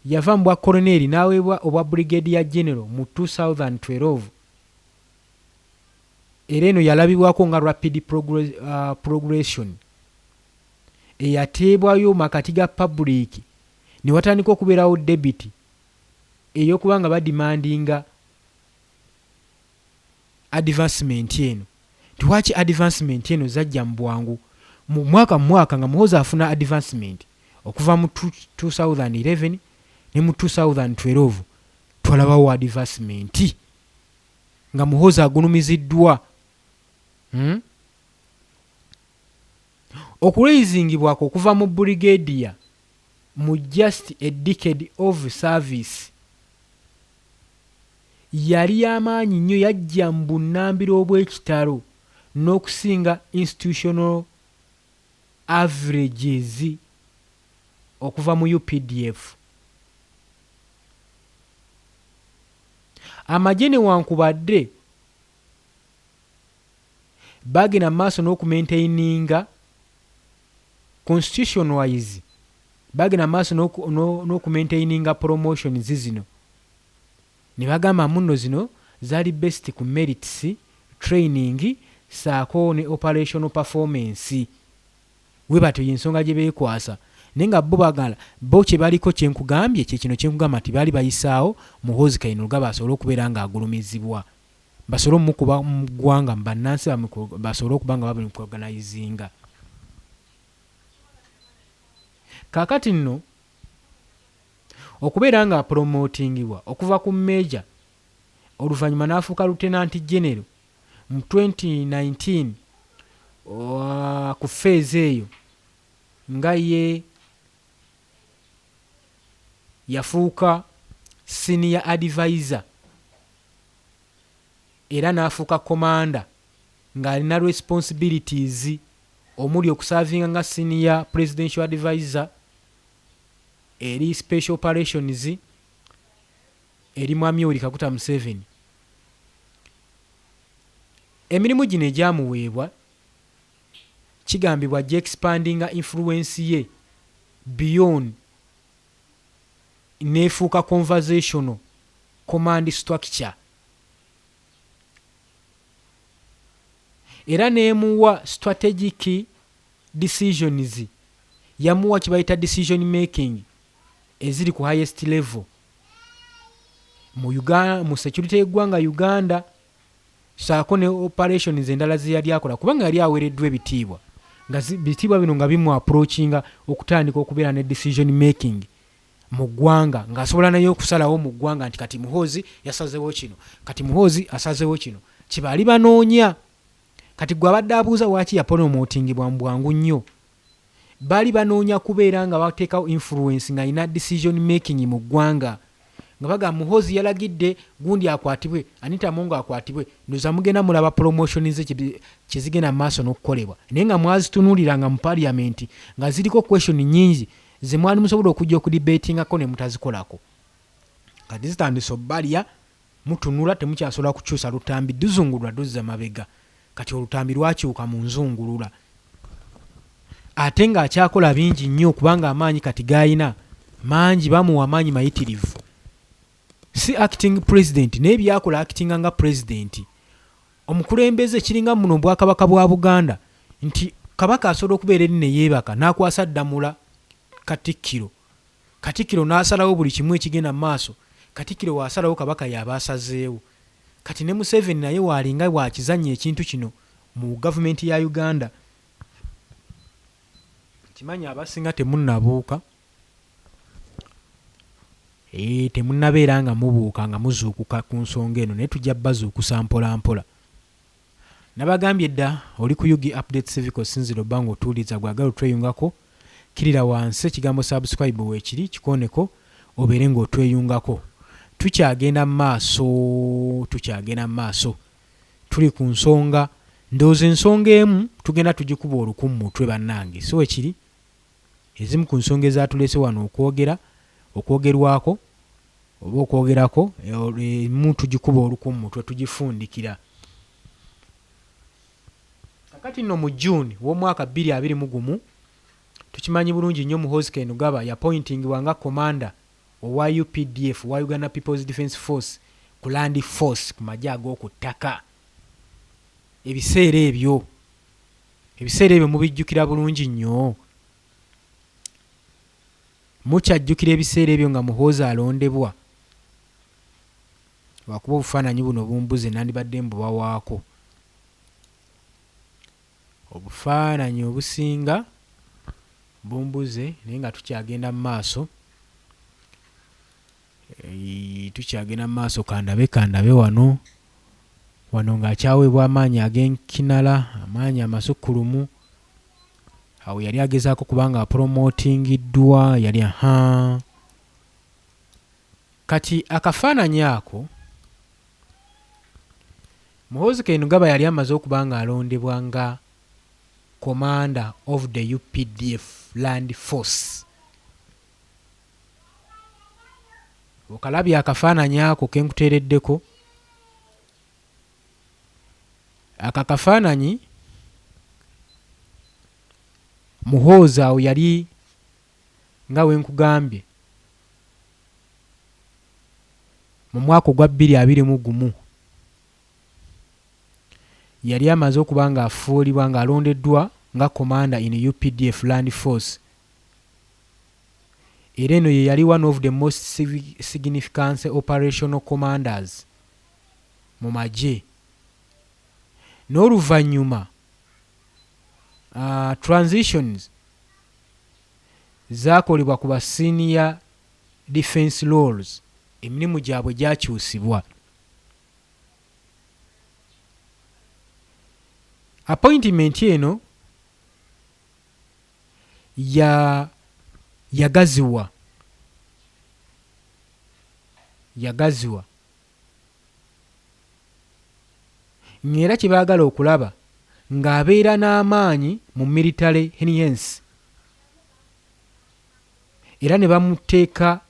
Yava mu bwa koloneeri n'aweebwa obwa brigadier general mu 2012, era eno yalabibwako nga rapid progression eyateebwayo makati ga public, ne watandika okubeerawo debate ey'okuba nga bademandinga advancement eno, nti lwaki advancement eno zajja mu bwangu mu mwaka mu mwaka nga Muhoozi afuna advancement okuva mu 2011 ne mu 2012 twalabawo advancement nga Muhoozi agulumiziddwa, Okuraisingibwako okuva mu brigadier mu just a decade of service yali y'amaanyi nnyo, yajja mu bunnambiro obw'ekitalo n'okusinga institutional averages okuva mu UPDF. Amagye newankubadde bagenda mu maaso n'okumaintaininga constitution wise, bagenda mu maaso n'okumaintaininga promotions zino, ne bagamba munno zino zaali best ku merits, training saako ne operational performance. We batyo y'ensonga gye beekwasa, naye nga bo bagala bo kye baliko. Kyenkugambye kye kino kyenkugamba nti baali bayisaawo Muhoozi Kainerugaba asobole okubeera ng'agulumizibwa, basobole omukuba mu ggwanga mu bannansi basobole okuba nga bamurecognizinga. Kaakati nno okubeera nga apromotingibwa okuva ku major oluvannyuma n'afuuka lieutenant general mu 2019, ku phase eyo nga ye yafuuka senior advisor era n'afuuka commander ng'alina responsibilities omuli okuservinga nga senior presidential advisor eri special operations eri Mwami Yoweri Kaguta Museveni. Emirimu gino egyamuweebwa kigambibwa gyexpandinga influence ye beyond neefuuka conversational command structure, era neemuwa strategic decisions, yamuwa kibayita decision making eziri ku highest level mu Uganda, mu security y'eggwanga Uganda, saako ne operations endala ze yali akola, kubanga yali aweereddwa ebitiibwa nga bitiibwa bino nga bimu approachinga okutandika okubeera ne decision making mu ggwanga, ng'asobola naye okusalawo mu ggwanga nti kati Muhoozi yasazeewo kino, kati Muhoozi asazeewo kino kye baali banoonya. Kati gwe abadde abuuza lwaki yapromotingibwa mu bwangu nnyo, baali banoonya kubeera nga bateekawo influence ng'alina decision making mu ggwanga, nga bagamba Muhoozi yalagidde gundi akwatibwe, Anita Among akwatibwe. Ndoza mugenda mulaba promotion ze kyezigenda mu maaso n'okukolebwa, naye nga mwazitunuuliranga mu parliament nga ziriko question nnyingi ze mwali musobola okujja okudebatingako ne mutazikolako. Kati zitandise obbalya, mutunula temukyasobola kukyusa lutambi, duzungulula duzza mabega. Kati olutambi lwakyuka mu nzungulula, ate ng'akyakola bingi nnyo, kubanga amaanyi kati g'ayina mangi, bamuwa amaanyi mayitirivu. Si acting president, naye byakola actinga nga president, omukulembeze. Kiringa muno bwakabaka bwa Buganda nti kabaka asobola okubeera eri ne yeebaka n'akwasa Ddamula katikkiro, katikkiro n'asalawo buli kimu ekigenda mu maaso. Katikkiro waasalawo, kabaka y'aba asazeewo. Kati ne Museveni naye waalinga bwakizannya ekintu kino mu gavumenti ya Uganda. Kimanyi abasinga temunnabuuka. Temunnabeera nga mubuuka nga muzuukuka ku nsonga eno, naye tujja bazuukusa mpola mpola. Nabagambye dda, oli ku UG Update Civic, osinzira obba nga otuwuliriza. Gwagala otweyungako, kirira wansi, ekigambo subscribe weekiri, kikoneko obeere ng'otweyungako. Tukyagenda mu maaso, tukyagenda mu maaso, tuli ku nsonga. Ndowooza ensonga emu tugenda tugikuba oluku mu mutwe, bannange, si wekiri? Ezimu ku nsonga ezatuleese wano okwogera, okwogerwako oba okwogerako, emu tugikuba oluku mu mutwe, tugifundikira. Kakati nno mu June w'omwaka 2021, tukimanyi bulungi nnyo, Muhoozi Kainerugaba yapointingibwa nga commander owa UPDF, wa Uganda People's Defence Force, ku land force, ku magye ag'oku ttaka. Ebiseera ebyo mubijjukira bulungi nnyo. Mukyajjukira ebiseera ebyo nga Muhoozi alondebwa? Lwakuba obufaananyi buno bumbuze, nandibadde mbubawaako. Obufaananyi obusinga bumbuze, naye nga tukyagenda mu maaso. Tukyagenda mu maaso. Kandabe wano ng'akyaweebwa amaanyi ag'enkinala, amaanyi amasukkulumu. Awo yali agezaako kubanga apromotingiddwa yali aha. Kati akafaananyi ako, Muhoozi Kainerugaba yali amaze okuba nga alondebwa nga commander of the UPDF land force. Okalabye akafaananyi ako kenkuteereddeko? Aka kafaananyi, Muhoozi awo yali nga wenkugambye mu mwaka ogwa 2021 yali amaze okuba nga afuulibwa, ng'alondeddwa nga commander in UPDF land force, era eno ye yali one of the most significant operational commanders mu magye. N'oluvannyuma transitions zakolebwa ku ba senior defense roles, emirimu gyabwe gyakyusibwa. Appointment eno ya yagaziwa ng'era kye baagala okulaba ng'abeera n'amaanyi mu military enhance, era ne bamuteeka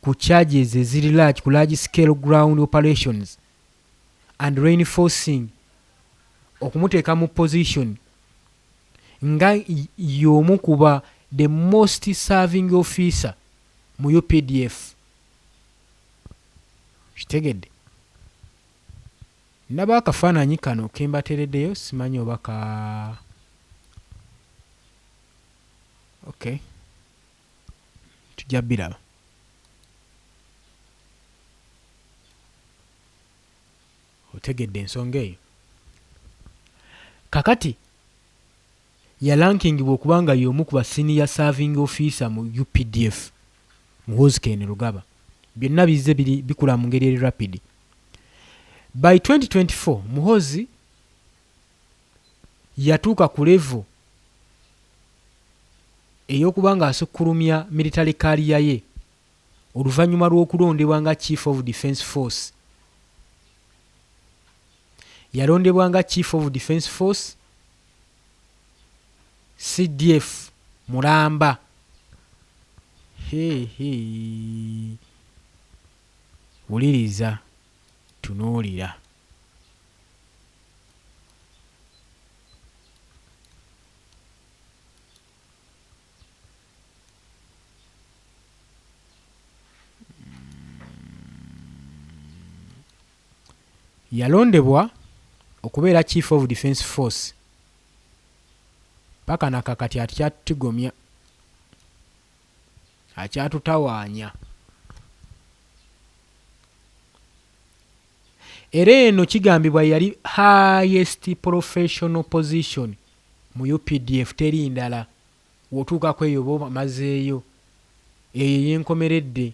ku charges eziri large, ku large scale ground operations and reinforcing, okumuteeka mu position nga y'omu kuba the most serving officer mu UPDF. Kitegedde? Ndaba akafaananyi kano kembateereddeyo, simanyi oba ka okay, tujja biraba. Otegedde ensonga eyo? Kakati yalankingibwa okuba nga y'omu ku ba senior serving officer mu UPDF. Muhoozi Kainerugaba, byonna bizze biri bikula mu ngeri eri rapid. By 2024 Muhoozi yatuuka ku level ey'okuba ng'asukkulumya military career ye oluvannyuma lw'okulondebwa nga chief of defence force. Yalondebwa nga chief of defence force, CDF mulamba. Hehe, wuliriza, tunuulira. Yalondebwa okubeera chief of defence force paka nakakati akyatutigomya, akyatutawaanya. Era eno kigambibwa yali highest professional position mu UPDF, teri ndala. Wotuukako eyo oba omazeeyo, eyo yenkomeredde.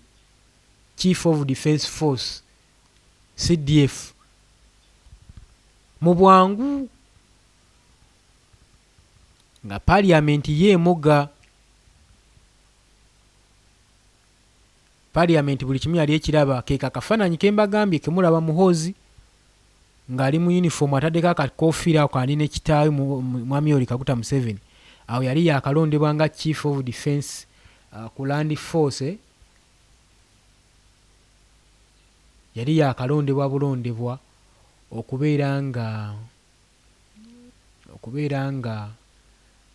Chief of Defence Force, CDF, mu bwangu nga parliament ye emoga. Parliament buli kimu yali ekiraba. Keeko akafaananyi ke mbagambye ke mulaba Muhoozi ng'ali mu yunifoomu ataddeko akakoofiira ako ali ne kitaawe Mwami Yoweri Kaguta Museveni. Awo yali yaakalondebwa nga Chief of Defence ku Land Force. Yali yaakalondebwa bulondebwa okubeera nga okubeera nga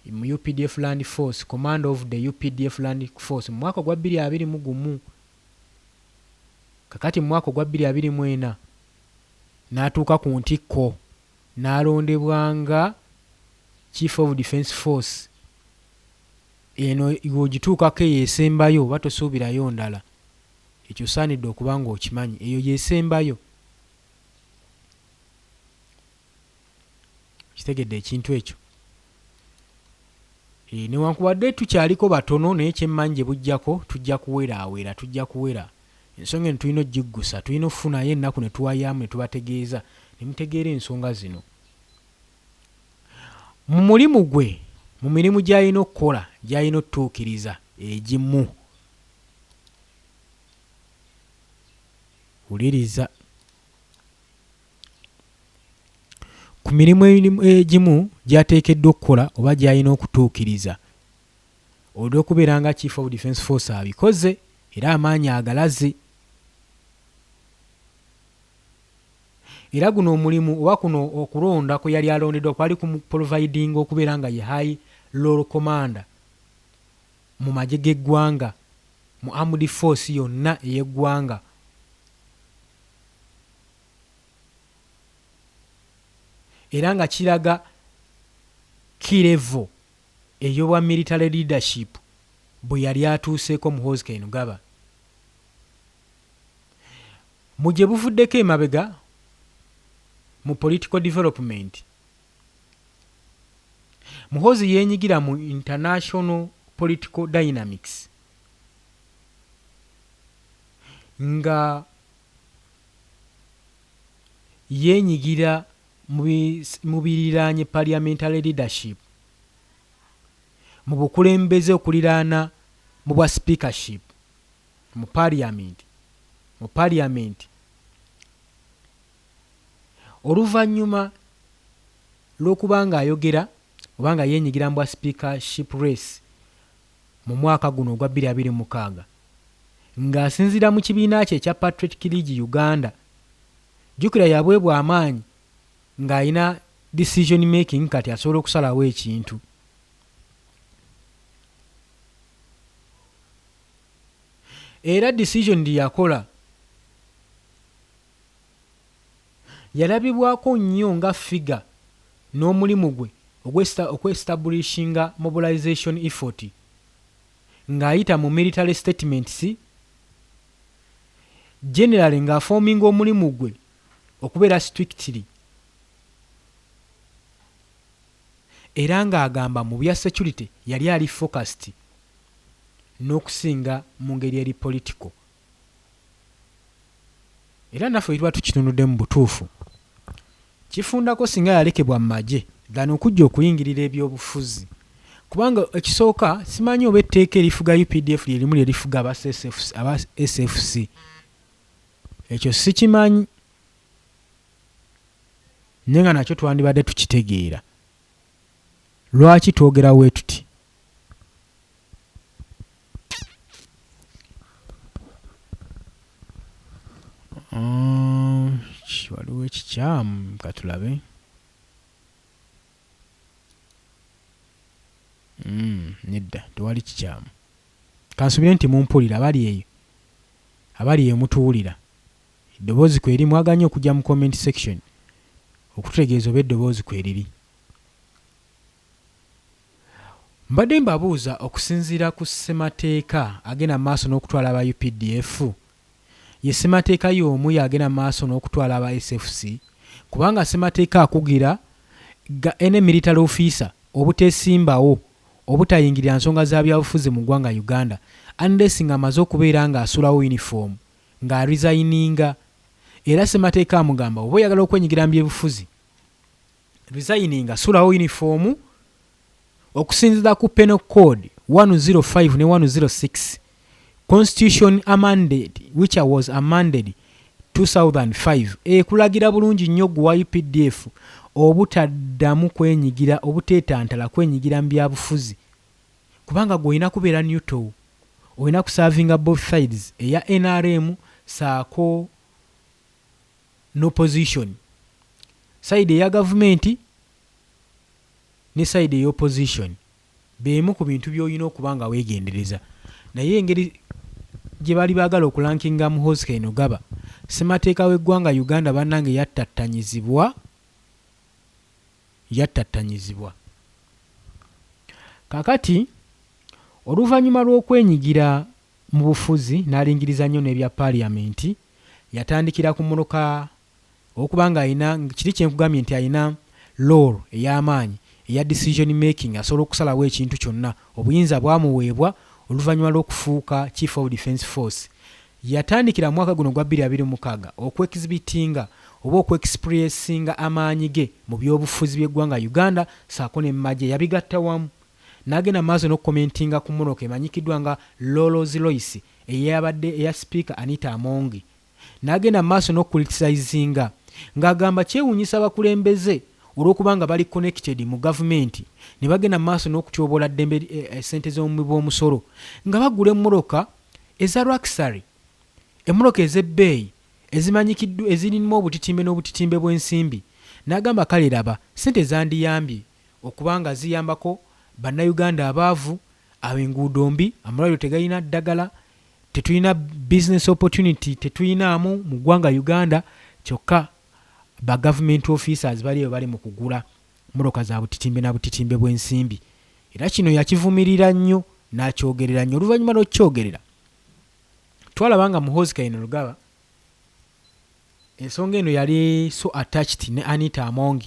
mu UPDF Land Force, Commander of the UPDF Land Force mu mwaka ogwa 2021. Kakati mu mwaka ogwa 2024 n'atuuka ku ntikko n'alondebwa nga Chief of Defence Force. Eno w'ogituukako eyo esembayo oba tosuubirayo ndala. Ekyo osaanidde okuba ng'okimanyi. Eyo y'esembayo. Okitegedde ekintu ekyo? E, newankubadde tukyaliko batono naye kyemmanyi gye bujjako tujja kuweraawera, tujja kuwera. Ensonga eno tulina ogiggusa, tulina okufunayo ennaku ne tuwayaamu ne tubategeeza ne mutegeera ensonga zino. Mu mulimu gwe, mu mirimu gy'alina okukola, gy'alina otutuukiriza egimu. Wuliriza. Ku mirimu egimu gy'ateekeddwa okukola oba gy'alina okutuukiriza olw'okubeera nga Chief of Defence Force abikoze era amaanyi agalaze. Era guno omulimu oba kuno okulonda kwe yali alondeddwa kwali kumuprovidinga okubeera nga ye high role commander mu magye g'eggwanga mu armed force yonna ey'eggwanga. Era nga kiraga key level ey'obwa military leadership bwe yali atuuseeko Muhoozi Kainerugaba. Mu gye buvuddeko emabega mu political development, Muhoozi yeenyigira mu international political dynamics nga yeenyigira mu biriraanye parliamentary leadership mu bukulembeze okuliraana mu bwa speakership mu parliament mu parliament oluvannyuma lw'okuba ng'ayogera oba nga yeenyigira mu bwa speakership race mu mwaka guno ogwa 2026 ng'asinziira mu kibiina kye ekya Patriotic League Uganda. Jjukira yaweebwa amaanyi ng'alina decision making kati asobola okusalawo ekintu. Era decision gye yakola yalabibwako nnyo nga figure n'omulimu gwe okwestablishinga mobilization effort ng'ayita mu military statements generally ng'aforminga omulimu gwe okubeera strictly era ng'agamba mu bya security yali ali focused n'okusinga mu ngeri eri political. Era naffe bwe tuba tukitunudde mu butuufu kifundako singa yalekebwa mu magye than okujja okuyingirira ebyobufuzi kubanga ekisooka simanyi oba etteeka erifuga UPDF lye limu lye lifuga aba SFC ekyo sikimanyi naye nga nakyo twandibadde tukitegeera lwaki twogera we tuti. Waliwo ekikyamu katulabe. Nedda tewali kikyamu. Kansubire nti mumpulira abali eyo abali eyo mutuwulira. Eddoboozi kweriri mwagala nnyo okujja mu comment section okututegeeza oba eddoboozi kweriri. Mbadde mbabuuza okusinziira ku ssemateeka agenda mu maaso n'okutwala aba UPDF ye ssemateeka y'omu y'agenda mu maaso n'okutwala aba SFC kubanga ssemateeka akugira ga any military officer obuteesimbawo obutayingirira nsonga za byabufuzi mu ggwanga Uganda unless ng'amaze okubeera ng'asuulawo uniform Ng'aresigninga, era ssemateeka amugamba oba oyagala okwenyigira mu byebufuzi, resigninga, sulawo uniform. Okusinziira ku Penal Code 105 ne 106, Constitution amended, which was amended 2005, ekulagira bulungi nnyo gwe wa UPDF obutaddamu kwenyigira, obuteetantala kwenyigira mu byabufuzi, kubanga gwe olina kubeera neutral, olina kuservinga both sides, eya NRM saako n'opposition, side eya gavumenti ne side ey'opposition. Beemu ku bintu by'olina okuba nga weegendereza. Naye engeri gye baali baagala okurankinga Muhoozi Kainerugaba, ssemateeka w'eggwanga Uganda, bannange, yattattanyizibwa, yattattanyizibwa. Kaakati oluvannyuma lw'okwenyigira mu bufuzi n'alingiriza nnyo n'ebya paaliyamenti, yatandikira ku mmotoka olwokuba nga alina kiri kyenkugambye nti alina role ey'amaanyi eya decision making, asobola okusalawo ekintu kyonna. Obuyinza bwamuweebwa oluvannyuma lw'okufuuka Chief of Defence Force. Yatandikira mu mwaka guno gwa 2026 okwexhibitinga oba okwexpressinga amaanyi ge mu byobufuzi by'eggwanga Uganda saako ne magye. Yabigatta wamu n'agenda maaso n'okucommentinga ku mmotoka emanyikiddwa nga Rolls Royce eyabadde eya Sipiika Anita Among, n'agenda maaso n'okucriticizinga ng'agamba kyewuunyisa abakulembeze olw'okuba nga bali connected mu gavumenti ne bagenda maaso n'okutyoboola ddembe, essente z'omuwi bw'omusolo nga bagula emmotoka eza luxury, emmotoka ez'ebbeeyi ezimanyikiddwa, ezirimu obutitimbe n'obutitimbe bw'ensimbi. N'agamba kale laba ssente zandiyambye okuba nga ziyambako Bannayuganda abaavu, enguudo mbi, amalwaliro tegalina ddagala, tetulina business opportunity, tetuyinaamu mu ggwanga Uganda, kyokka ba government officers bali eyo bali mu kugula mmotoka za butitimbe na butitimbe bw'ensimbi. Era kino yakivumirira nnyo n'akyogerera nnyo. Oluvannyuma lw'okukyogerera, twalaba nga Muhoozi Kainerugaba ensonga eno yali so attached ne Anita Among.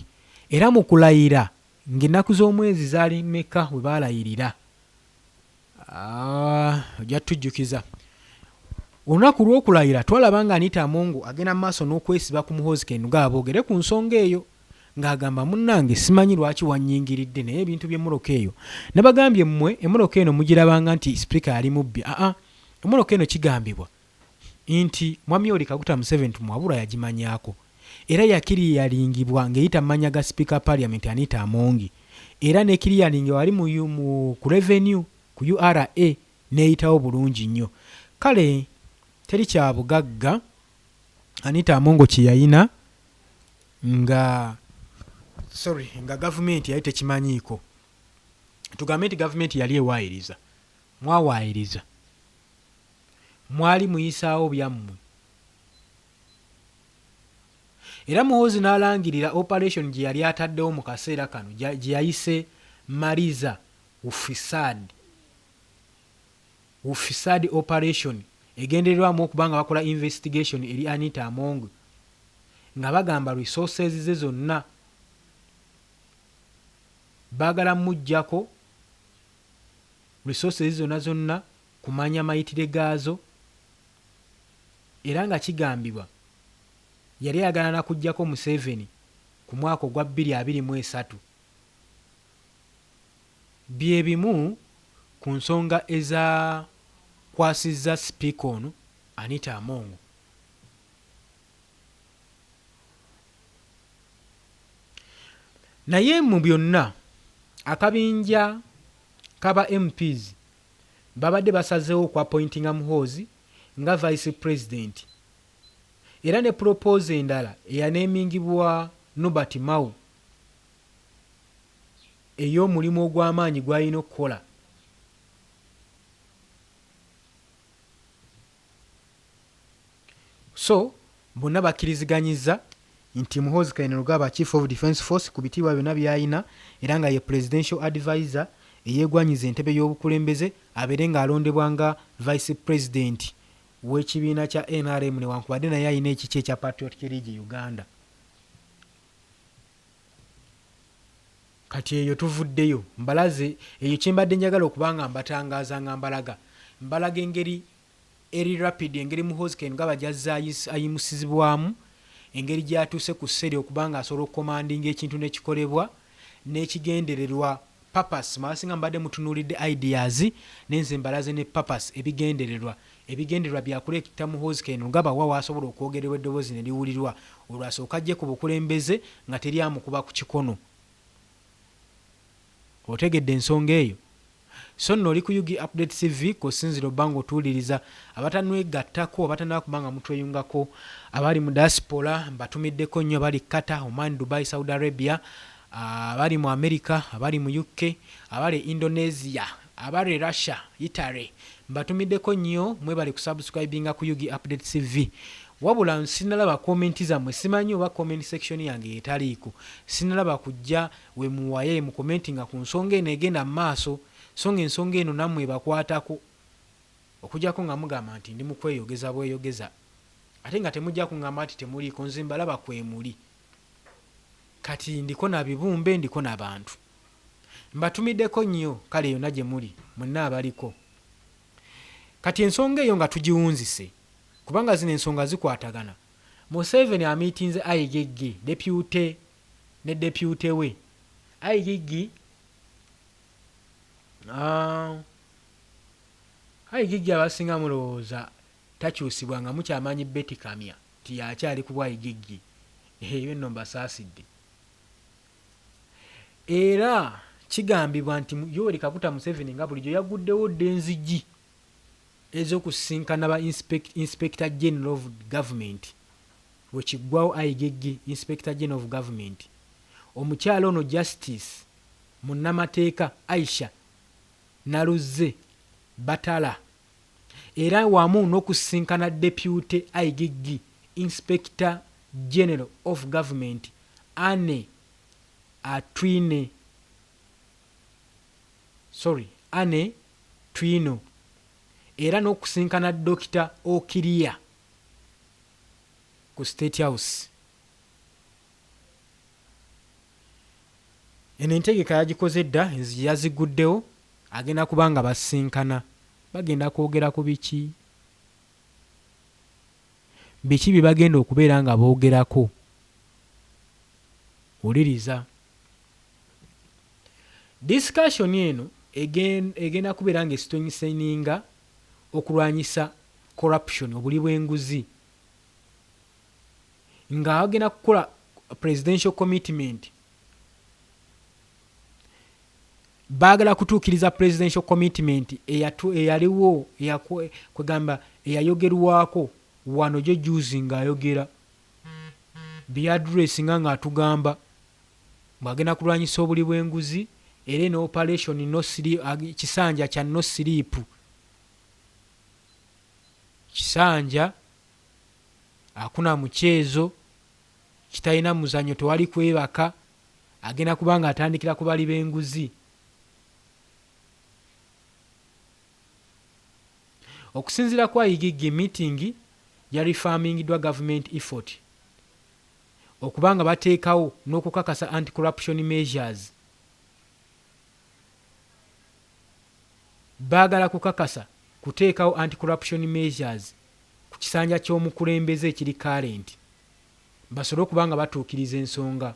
Era mu kulayira ng'ennaku z'omwezi zaali meka we baalayirira? Ojja tujjukiza olunaku lw'okulayira. Twalaba nga Anita Among agenda mu maaso n'okwesiba ku Muhoozi Kainerugaba boogere ku nsonga eyo, ng'agamba munnange simanyi lwaki wannyingiridde, naye ebintu by'emmotoka eyo nabagambye mmwe emmotoka eno mugirabanga nti sipiika yali mubbi. Aa, emmotoka eno kigambibwa nti Mwami Yoweri Kaguta Museveni Tumuhabura yagimanyaako era yaclearingibwa ng'eyita mu mannya ga Sipiika wa Parliament Anita Among, era neclearingibwa wali ku revenue ku URA n'eyitawo bulungi nnyo. Kale teri kya bugagga Anita Among kye yayina nga, sorry, nga gavumenti yali tekimanyiiko. Tugambe nti gavumenti yali ewaayiriza, mwawaayiriza, mwali muyisaawo byammwe. Era Muhoozi n'alangirira operation gye yali ataddewo mu kaseera kano gye yayise Maliza Ufisadi, Ufisadi operation, egendererwamu okuba nga bakola investigation eri Anita Among nga bagamba resources ze zonna baagala muggyako resources zonna zonna, kumanya mayitire gaazo. Era nga kigambibwa yali ayagala nakuggyako Museveni ku mwaka ogwa 2023. Bye bimu ku nsonga ezakwasizza sipiika ono Anita Among. Naye mu byonna, akabinja k'aba MPs babadde basazeewo okuappointinga Muhoozi nga vice president, era ne proposal endala eyaneemingibwa Norbert Mao ey'omulimu ogw'amaanyi gw'alina okukola. So bonna bakkiriziganyizza nti Muhoozi Kainerugaba, Chief of Defence Force, ku bitiibwa byonna by'alina era nga ye presidential advisor eyeegwanyiza entebe y'obukulembeze, abeere ng'alondebwa nga vice president w'ekibiina kya NRM, newankubadde naye alina ekiki ekya Patriotic League Uganda. Kati eyo tuvuddeyo, mbalaze eyo kyembadde njagala okuba nga mbatangaaza, nga mbalaga engeri. Eri rapid engeri Muhoozi Kainerugaba gy'azze ayimusizibwamu, engeri gy'atuuse ku ssa eri okuba nga asobola okukomandinga ekintu ne kikolebwa n'ekigendererwa, purpose. Mwe abasinga mubadde mutunuulidde ideas naye nze mbalaze ne purpose, ebigendererwa. Ebigendererwa bya kuleeta Muhoozi Kainerugaba wa w'asobola okwogererwa eddoboozi ne liwulirwa olwo asooke ajje ku bukulembeze nga teri amukuba ku kikono. Otegedde ensonga eyo? So nno oli ku Ug Update TV kw'osinzira obba ng'otuwuliriza. Abatanwegattako, abatannaba kuba nga mutweyungako, abali mu diaspora mbatumiddeko nnyo, abali Qatar, Oman, Dubai, Saudi Arabia, abali mu America, abali mu UK, abali e Indonesia, abali e Russia, Italy, mbatumiddeko nnyo, mwebale kusubscribinga ku Ug Update TV. Wabula sinalaba comment zammwe, simanyi oba comment section yange yetaliiko. Sinalaba kujja we muwaye mu commentinga ku nsonga eno egenda mu maaso, so nga ensonga eno nammwe ebakwatako. Okujjako nga mugamba nti ndi mu kweyogeza bweyogeza, ate nga temujja kungamba nti temuliiko, nze mbalaba kwemuli. Kati ndiko na bibumbe, ndiko na bantu. Mbatumiddeko nnyo kale yonna gye muli mwenna abaliko. Kati ensonga eyo nga tugiwunzise, kubanga zino ensonga zikwatagana. Museveni amiitinze IGG, deputy ne deputy we. IGG, IGG abasinga mulowooza takyusibwa nga mukyamanyi Betty Kamya nti y'akyali ku bwa IGG. Ebyo nno mbasaasidde. Era kigambibwa nti Yoweri Kaguta Museveni nga bulijjo yagguddewo dda enzigi ez'okusisinkana ba Inspector General of Government we kiggwawo IGG, Inspector General of Government. Omukyala ono Justice munnamateeka Aisha Naluzze Batala era wamu n'okusisinkana Deputy IGG, Inspector General of Government Anne Atwine, sorry, Anne Twino era n'okusinkana Dokita Okiria ku State House. Eno entegeka yagikoze dda, enzigi yaziguddewo, agenda kuba nga basisinkana. Bagenda kwogera ku biki? Biki bye bagenda okubeera nga boogerako? Wuliriza. Discussion eno egenda kubeera nga estrengtheninga okulwanyisa corruption, obuli bw'enguzi, nga bagenda kukola presidential commitment. Baagala kutuukiriza presidential commitment eyaliwo, kwegamba eyayogerwako wano jo juzi ng'ayogera bye addressinga ng'atugamba bw'agenda kulwanyisa obuli bw'enguzi, era eno operation no sleep, kisanja kya no sleep, kisanja akuna mukyezo kitalina muzanyo, tewali kwebaka, agenda kuba nga atandikira ku bali b'enguzi. Okusinziira ku IGG, meeting yareaffirmingiddwa government effort okuba nga bateekawo n'okukakasa anti-corruption measures. Baagala kukakasa kuteekawo anti-corruption measures ku kisanja ky'omukulembeze ekiri current, basobole okuba nga batuukiriza ensonga.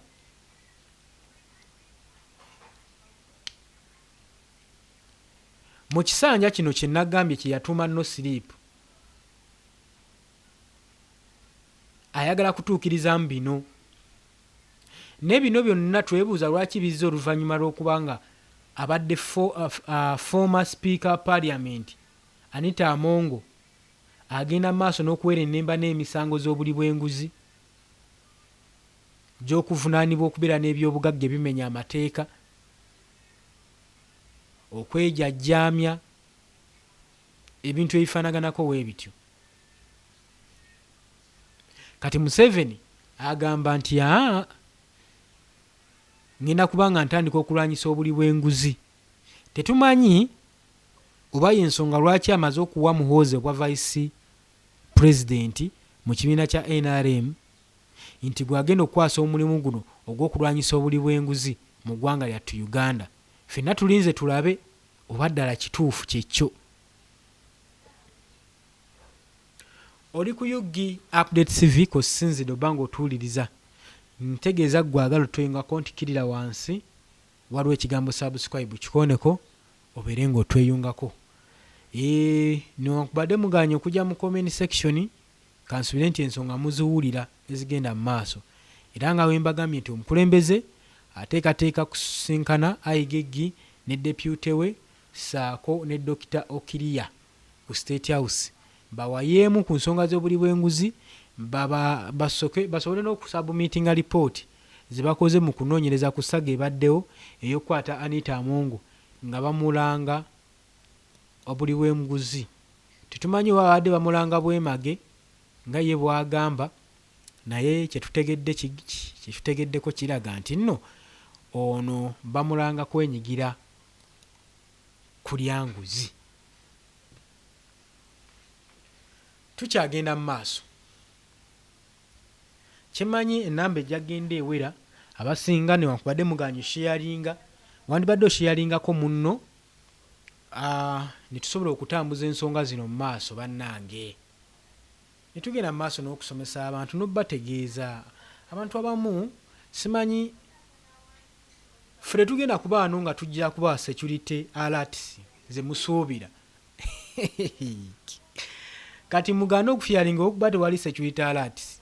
Mu kisanja kino kye nagambye kye yatuuma no sleep, ayagala kutuukirizaamu bino. Naye bino byonna twebuuza lwaki bizze oluvannyuma lw'okuba nga abadde former speaker wa parliament Anita Among agenda mu maaso n'okuwerennemba n'emisango z'obuli bw'enguzi, gy'okuvunaanibwa okubeera n'ebyobugagga ebimenya amateeka, okwejajjaamya, ebintu ebifaanaganako weebityo. Kati Museveni agamba nti aa ngenda kuba nga ntandika okulwanyisa obuli bw'enguzi. Tetumanyi oba y'ensonga lwaki amaze okuwa Muhoozi obwa Vice President mu kibiina kya nrm nti gw'agenda okukwasa omulimu guno ogw'okulwanyisa obuli bw'enguzi mu ggwanga lyattu Uganda. Ffenna tulinze tulabe oba ddala kituufu kyekyo. Oli ku UG Update CV kw'osinzidde oba ng'otuwuliriza. Ntegeeza ggwe agala otweyungako nti kkirira wansi waliwo ekigambo subscribe kikooneko obeere ng'otweyungako. Eeh newankubadde mugaanye okujja mu comment section kansuubire nti ensonga muziwulira ezigenda mu maaso era nga bwe mbagambye nti omukulembeze ateekateeka kusisinkana IGG ne deputy we ssaako ne Dokita Okiria ku State House bawayeemu ku nsonga z'obuli bw'enguzi baba basoke basobole n'okusubmitinga lipooti ze bakoze mu kunoonyereza ku saga ebaddewo ey'okukwata Anita Among nga bamulanga obuli bw'enguzi. Tetumanyi oba babadde bamulanga bwemage nga ye bw'agamba naye kye tutegedde kye tutegeddeko kiraga nti nno ono bamulanga kwenyigira kulya nguzi. Tukyagenda mu maaso. Kyemanyi enamba ejja genda ewera abasinga newankubadde mugaanye osheyaringa wandibadde osheyaringako munno netusobola okutambuza ensonga zino mu maaso bannange. Netugenda mu maaso n'okusomesa abantu n'obategeeza abantu abamu simanyi ffe tetugenda kuba wano nga tujja kubawa security alerts ze musuubira. Kati mugaane okufiyaringa olwokuba tewali security alerts.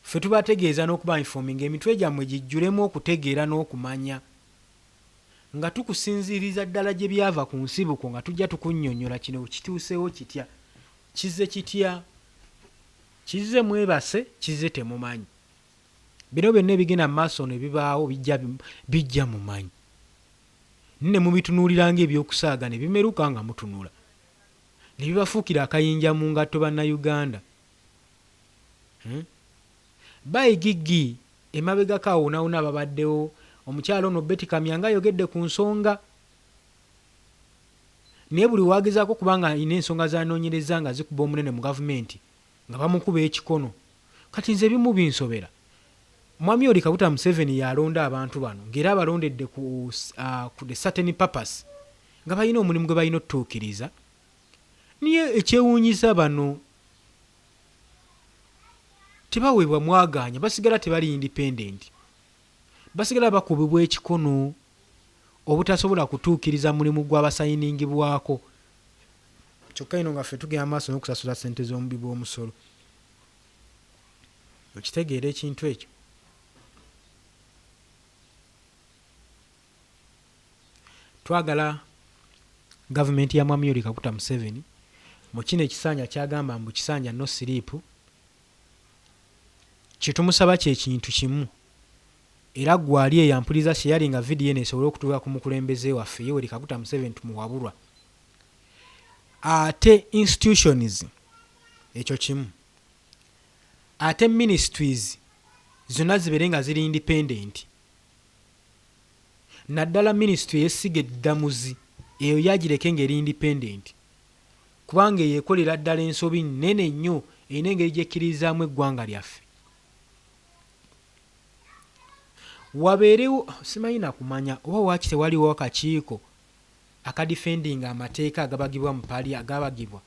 Ffe tubategeeza n'okuba informinga emitwe gyammwe gijjulemu okutegeera n'okumanya nga tukusinziiriza ddala gye byava ku nsibuko nga tujja tukunnyonnyola kino kituuseewo kitya, kizze kitya, kizze mwebase, kizze temumanyi. Bino byonna ebigenda mu maaso ne bibaawo bijja bijja mumanyi. Ne mubitunuulira ng'ebyokusaaga ne bimeruka nga mutunula. Ne bibafuukira akayinja mu ngatto Bannayuganda. Hmm? Baigigi emabegako awo wonawona babaddewo omukyala ono Betty Kamya nga ayogedde ku nsonga naye buli wagezaako okuba nga alina ensonga z'anoonyereza nga zikuba omunene mu gavumenti nga bamukuba ekikono. Kati nze ebimu binsobera. Mwami Yoweri Kaguta Museveni y'alonda abantu bano ng'era abalondedde ku, uh, ku the certain purpose nga balina omulimu gwe balina otutuukiriza. Naye ekyewuunyisa bano tebaweebwa mwagaanya, basigala tebali independent, basigala bakubibwa ekikono obutasobola kutuukiriza mulimu gwabasayiningibwako. Kyokka eno nga ffe tugenda maaso n'okusasula ssente z'omuwi w'omusolo. Okitegeera ekintu ekyo? Twagala gavumenti ya Mwami Yoweri Kaguta Museveni mu kino ekisanja ky'agamba mbu kisanja no siriipu, kye tumusaba kye kintu kimu era ggwe ali eyo ampuliriza sharinga vidiyo eno esobole okutuuka ku mukulembeze waffe Yoweri Kaguta Museveni tumuwabulwa. Ate institutions ekyo kimu ate ministries zonna zibeere nga ziri independent naddala ministry ey'essiga eddamuzi eyo yo agireke ng'eri independent kubanga eyo ekolera ddala ensobi nnene nnyo erina engeri gy'ekkiririzaamu eggwanga lyaffe. Wabeerewo simanyi na kumanya oba waaki tewaliwo akakiiko akadifendinga amateeka agabagibwa mu pali agabagibwa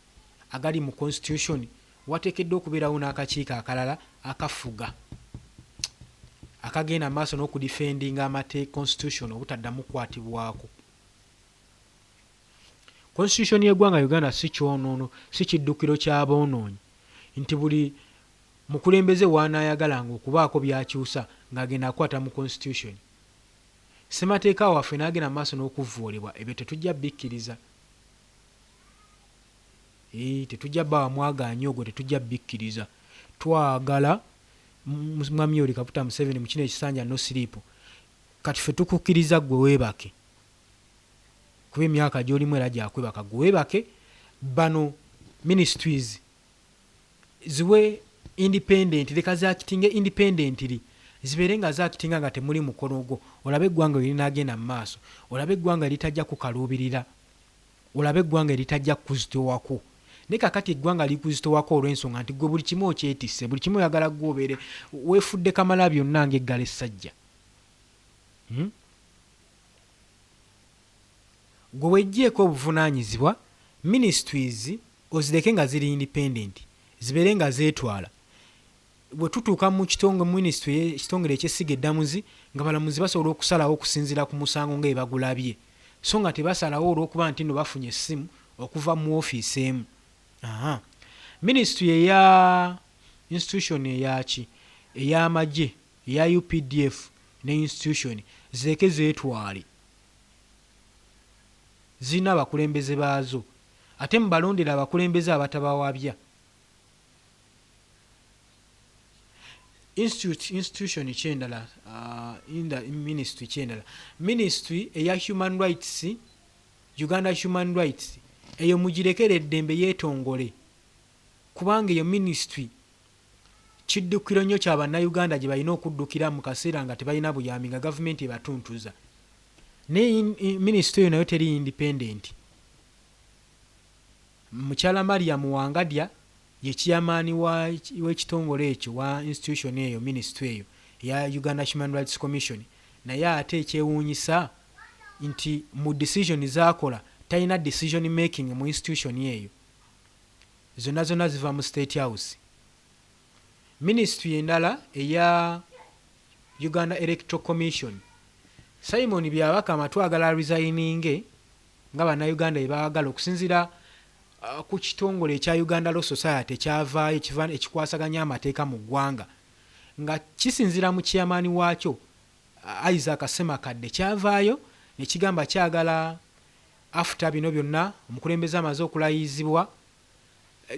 agali mu constitution wateekeddwa okubeerawo n'akakiiko akalala akafuga akagenda maaso n'okudifendinga amate constitution obutaddamu kukwatibwako. Constitution y'eggwanga Uganda si kyonoono si kiddukiro ky'aboonoonyi nti buli mukulembeze w'anaayagalanga okubaako by'akyusa ng'agenda akwata mu constitution. Ssemateeka waffe n'agenda mu maaso n'okuvvoolebwa ebyo tetujja bikkiriza. Eeh tetujja bawa mwagaanya ogwo tetujja bikkiriza. Twagala Mwami Yoweri Kaguta Museveni mu kino ekisanja no sleep. Kati ffe tukukkiriza ggwe weebake kuba emyaka gy'olimu era gya kwebaka ggwe weebake bano ministries ziwe independent leka zakitinge independently zibeere nga zakitinga nga temuli mukono gwo olabe eggwanga werinaagenda mu maaso olabe eggwanga eritajja kukaluubirira olabe eggwanga eritajja kukuzitowako naye kakati eggwanga likuzitowako olw'ensonga nti gwe buli kimu okyetisse buli kimu oyagala gwe obeere weefudde kamala byonna ng'eggalo essajja hmm? Gwe wejjeeko obuvunaanyizibwa, ministries ozireke nga ziri independent. Zibeere nga zeetwala. Bwe tutuuka mu kitongo ministry ekitongole eky'essiga eddamuzi nga balamuzi basobola okusalawo okusinziira ku musango nga ebagulabye, so nga tebasalawo olw'okuba nti nno bafunye essimu okuva mu ofiisi emu. Aha. Ministry eya institution eyaki ey'amagye eya UPDF ne institution zireke zeetwale, zirina abakulembeze baazo, ate mubalondere abakulembeze abatabawabya. Institute institution kyendala in the ministry kyendala ministry eya human rights, Uganda Human Rights, eyo mugirekere eddembe yeetongole, kubanga eyo ministry kiddukiro nnyo kya Bannayuganda gye balina okuddukira mu kaseera nga tebalina buyambi, nga gavumenti ebatuntuza. Naye ministry eyo nayo teri independent. Mukyala Mariam Wangadya ye chairman w'ekitongole ekyo, wa institution eyo, ministry eyo eya Uganda Human Rights Commission, naye ate ekyewuunyisa nti mu decision z'akola talina decision making mu institution eyo, zonna zonna ziva mu State House. Ministry endala eya Uganda Electoral Commission, Simon Byabakama twagala resigninge nga Bannayuganda bye baagala okusinziira ku kitongole ekya Uganda Law Society ekyavaayo ekikwasaganya amateeka mu ggwanga nga kisinziira mu chairman waakyo Isaac Ssemakadde, kyavaayo ne kigamba kyagala after bino byonna omukulembeze amaze okulayizibwa,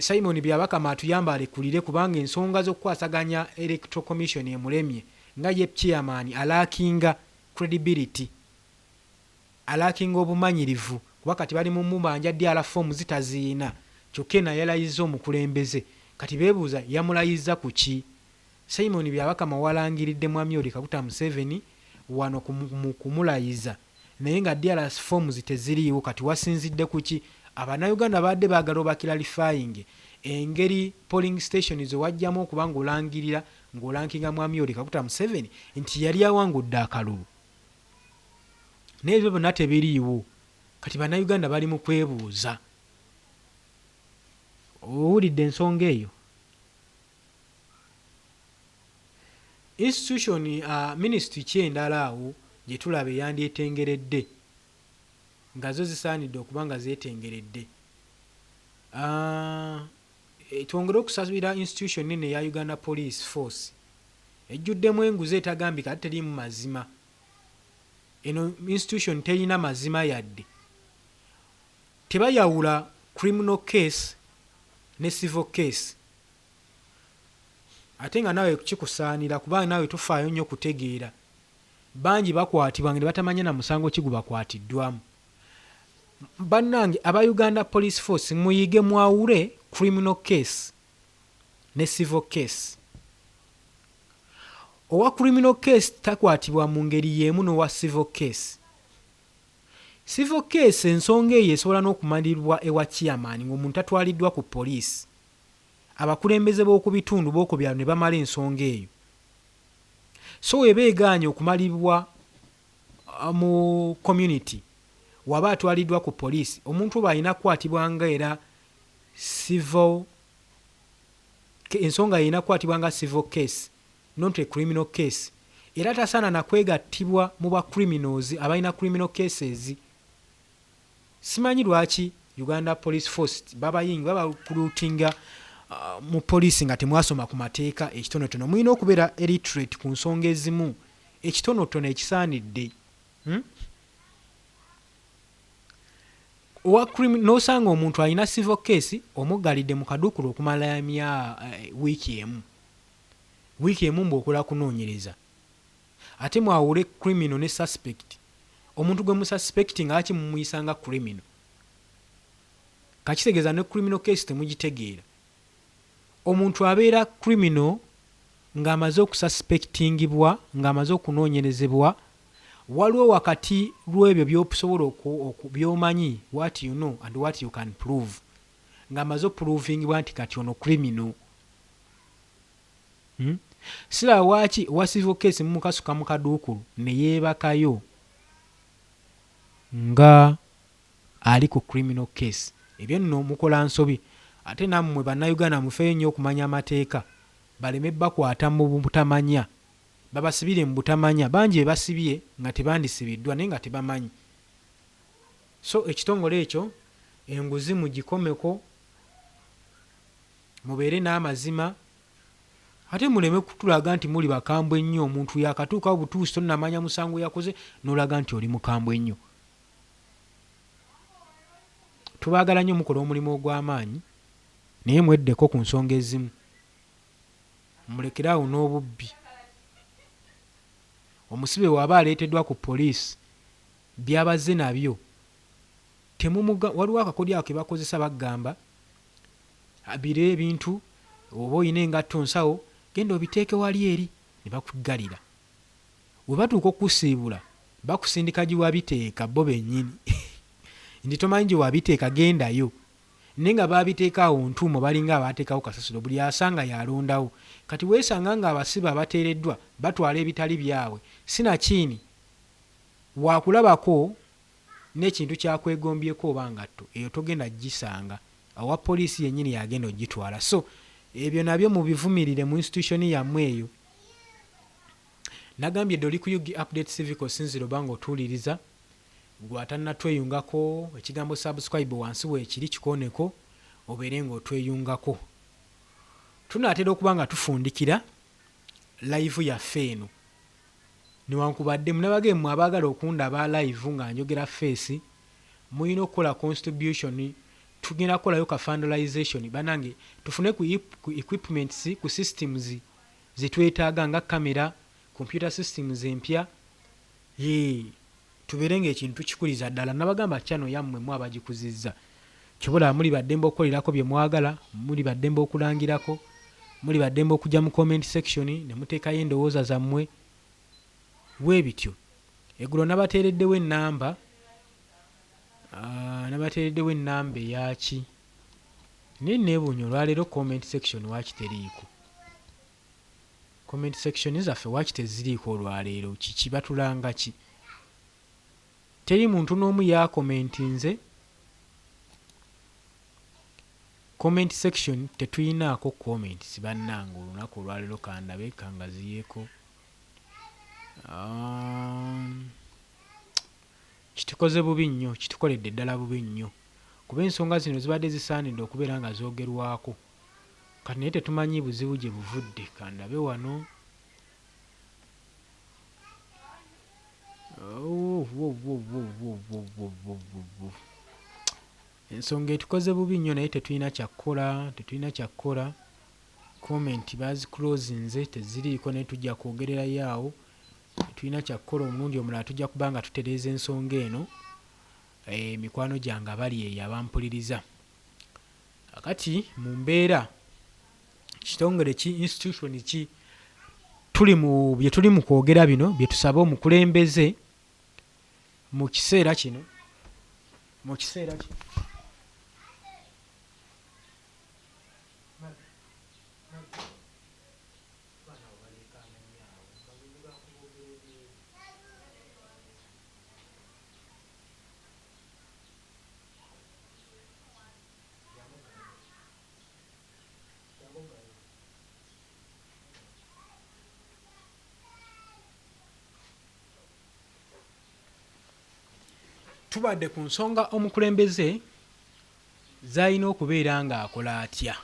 Simon Byabakama atuyambe alekulire, kubanga ensonga z'okukwasaganya Electoral Commission emulemye nga ye chairman, alackinga credibility, alackinga obumanyirivu, kuba kati bali mu mubanja DR forms taziina, kyokka eno yalayiza omukulembeze. Kati beebuuza yamulayiza ku ki? Simon Byabakama walangiridde Mwami Yoweri Kaguta Museveni wano mu kumulayiza, naye nga DR forms teziriiwo, kati wasinzidde ku ki? Abannayuganda babadde baagala obaclarifying engeri polling station ze wajjamu okuba ng'olangirira ng'orankinga Mwami Yoweri Kaguta Museveni nti yali awangudde akalulu, naye ebyo byonna tebiriiwo. Kati Bannayuganda bali mu kwebuuza. Owulidde ensonga eyo? Institution ministry ki endala awo gye tulaba eyandyetengeredde nga zo zisaanidde okuba nga zeetengeredde? Twongere okusabira institution nene eya Uganda Police Force, ejjuddemu enguzi etagambika ate teriimu mazima. Eno institution terina mazima yadde, tebayawula criminal case ne civil case, ate nga naawe kikusaanira kubanga naawe tofaayo nnyo kutegeera. Bangi bakwatibwa nga ne batamanya na musango ki gubakwatiddwamu. Bannange aba Uganda Police Force, muyige mwawule criminal case ne civil case. Owa criminal case takwatibwa mu ngeri y'emu n'owa civil case. Civil case, ensonga eyo esobola n'okumalirwa ewa chairman ng'omuntu tatwaliddwa ku poliisi, abakulembeze b'oku bitundu b'oku byalo ne bamala ensonga eyo. So weba egaanye okumalibwa mu community, waba atwaliddwa ku poliisi, omuntu oba alina kukwatibwa nga era civil, ensonga erina kukwatibwa nga civil case, not a criminal case, era tasaana nakwegattibwa mu ba criminals abalina criminal cases. Simanyi lwaki Uganda Police Force babayingi babarecruitinga mu poliisi nga temwasoma ku mateeka ekitonotono. Mulina okubeera illiterate ku nsonga ezimu ekitonotono ekisaanidde, N'osanga omuntu alina civil case omuggalidde mu kaduukulu okumala emya wiiki emu, wiiki emu mbu okola kunoonyereza. Ate mwawule criminal ne suspect. Omuntu gwe mususpecti nga lwaki mumuyisa nga criminal? Kakitegeeza ne criminal case temugitegeera. Omuntu abeera criminal ng'amaze okususpectingibwa, ng'amaze okunoonyerezebwa. Waliwo wakati lw'ebyo by'osobola by'omanyi, what you know and what you can prove. Ng'amaze okuprovingibwa nti kati ono criminal, Siraba waaki owa civil case mumukasuka mu kaduukulu ne yeebakayo nga ali ku criminal case. Ebyo nno mukola nsobi. Ate nammwe Bannayuganda mufeeyo nnyo okumanya amateeka baleme bakwata mu butamanya, babasibire mu butamanya. Bangi be basibye nga tebandisibiddwa naye nga tebamanyi. So ekitongole ekyo enguzi mugikomeko, mubeere n'amazima ate muleme kutulaga nti muli bakambwe nnyo. Omuntu yakatuukawo butuusi tonnamanya musango yakoze n'olaga nti oli mukambwe nnyo. Tubaagala nnyo, mukola omulimu ogw'amaanyi naye mweddeko ku nsonga ezimu, mulekere awo n'obubbi. Omusibe bw'aba aleeteddwa ku poliisi by'abazze nabyo temumuga. Waliwo akakodyo ako ke bakozesa, bagamba biro ebintu oba olina engatto nsawo genda obiteeke wali eri ne bakuggalira. We batuuka okukusiibula bakusindika gye wabiteeka bo bennyini nti tomanyi gye wabiteeka gendayo, naye nga baabiteeka awo ntuumo, balinga abaateekawo kasasiro, buli asanga y'alondawo. Kati weesanga ng'abasibe abateereddwa batwala ebitali byabwe, sinakiini waakulabako n'ekintu ky'akwegombyeko oba ngatto eyo togenda kugisanga, owa poliisi yennyini y'agenda okugitwala. So ebyo nabyo mubivumirire mu institution yammwe eyo. Nagambye dda oli ku Ug Update Civic osinzira oba nga otuwuliriza. Gwe atannatweyungako ekigambo subscribe wansi weekiri kikooneko obeere nga otweyungako. Tunaatera okuba nga tufundikira live yaffe eno. Newankubadde munabage mmwe abaagala okundaba live nga njogera face mulina okukola contribution, tugenda kukolayo ka fundraisation banange tufune ku equipments, ku systems zetwetaaga nga camera, computer systems empya, yee tubeere nga ekintu tukikuliza ddala. Nabagamba channel yammwe mwe abagikuzizza, kyobola muli baddembe okukolerako bye mwagala, muli baddembe okulangirako, muli baddembe okujja mu comment section ne muteekayo endowooza zammwe bwebityo. Eggulo nabateereddewo ennamba, nabateereddewo ennamba eyaki naye neewuunya olwaleero comment section waaki teriiko. Comment section zaffe waaki teziriiko olwaleero kiki batulanga ki? Teri muntu n'omu yakomentinze. Comment section tetuyinaako comments bannange olunaku olwaleero kandabe kangaziyeeko. Kitukoze bubi nnyo, kitukoledde ddala bubi nnyo kuba ensonga zino zibadde zisaanidde okubeera nga zoogerwako kati naye tetumanyi buzibu gye buvudde. Kandabe wano. Ensonga etukoze bubi nnyo naye tetulina kyakukola, tetulina kyakukola. Comment baaziclosinze teziriiko naye tujja kwogererayo awo. Tetulina kyakukola omulundi omulala tujja kuba nga tutereeza ensonga eno eh, mikwano gyange abali eyo abampuliriza. Kakati mu mbeera kitongole ki institution ki tuli mu bye tuli mu kwogera bino bye tusaba omukulembeze mu kiseera kino mu kiseera kino Tubadde ku nsonga omukulembeze z'alina okubeera ng'akola atya.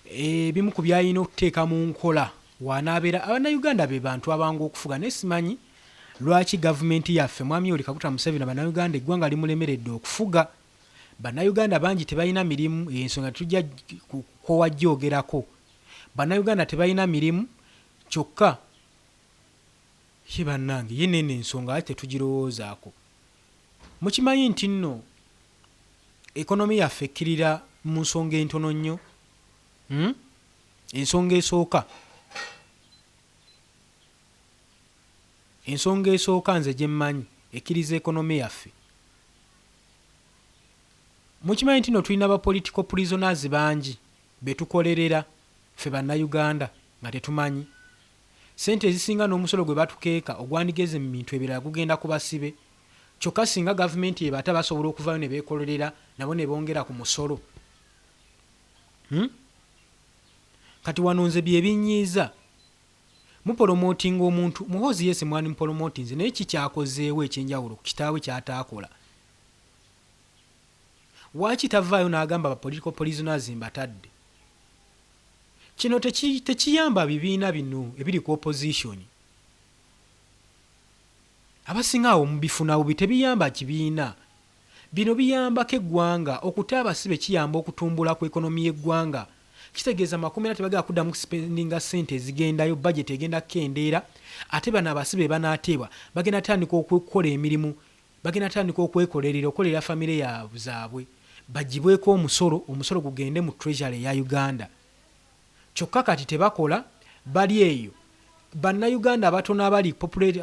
Ebimu ku by'alina okuteeka mu nkola w'anaabeera Bannayuganda be bantu abangu okufuga naye simanyi lwaki gavumenti yaffe Mwami Yoweri Kaguta Museveni Bannayuganda eggwanga limulemeredde okufuga. Bannayuganda bangi tebalina mirimu eyo ensonga tetujja kukoowa gyogerako. Bannayuganda tebalina mirimu kyokka ye bannange ye neno ensonga lwaki tetugirowoozaako? Mukimanyi nti nno economy yaffe ekkirira mu nsonga entono nnyo? Hmm? Ensonga esooka ensonga esooka nze gye mmanyi ekkiriza economy yaffe. Mukimanyi nti no tulina ba political prisoners bangi betukolerera ffe bannayuganda nga tetumanyi. Ssente ezisinga n'omusolo gwe batukeeka ogwandigeze mu bintu ebirala gugenda ku basibe. Kyokka singa gavumenti ebata basobola okuvaayo ne beekolerera nabo ne bongera ku musolo. Hmm? Kati wano nze bye binnyiiza. Mupolomotinga omuntu, Muhoozi yes mwandimupolomotinze naye ki ky'akozeewo eky'enjawulo ku kitaawe ky'ataakola? Waaki tavaayo n'agamba ba political prisoners mbatadde? Kino tekiyamba bibiina bino ebiri ku opposition. Abasinga awo mubifuna bubi tebiyamba kibiina. Bino biyambako eggwanga, okuta abasibe kiyamba okutumbula ku economy y'eggwanga. Kitegeeza makomera tebagenda kuddamu kusipendinga ssente ezigendayo, budget egenda kukendeera ate bano abasibe banateebwa bagenda tandika okukola emirimu, bagenda tandika okwekolerera, okukolerera famire zaabwe baggyibweko omusolo, omusolo gugende mu treasury eya Uganda. Kyokka kati tebakola, bali eyo Bannayuganda abatono abali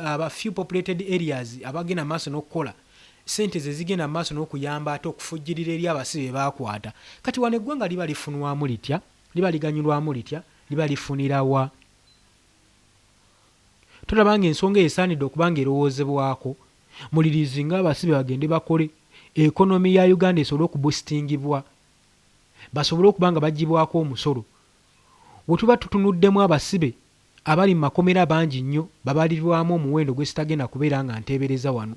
aba few populated areas abagenda mu maaso n'okukola, ssente ze zigenda mu maaso n'okuyamba ate okufujjirira eri abasibe be bakwata. Kati wano eggwanga liba lifunwamu litya? Liba liganyulwamu litya? Liba lifunira wa? Tolaba ng'ensonga eyo esaanidde okuba ng'erowoozebwako? Muliriizinge abasibe bagende bakole, economy ya Uganda esobole okubusitingibwa. Basobole okuba nga baggyibwako omusolo. We tuba tutunuddemu abasibe abali mu makomera bangi nnyo babalirwamu omuwendo gwe sitagenda kubeera nga nteebereza wano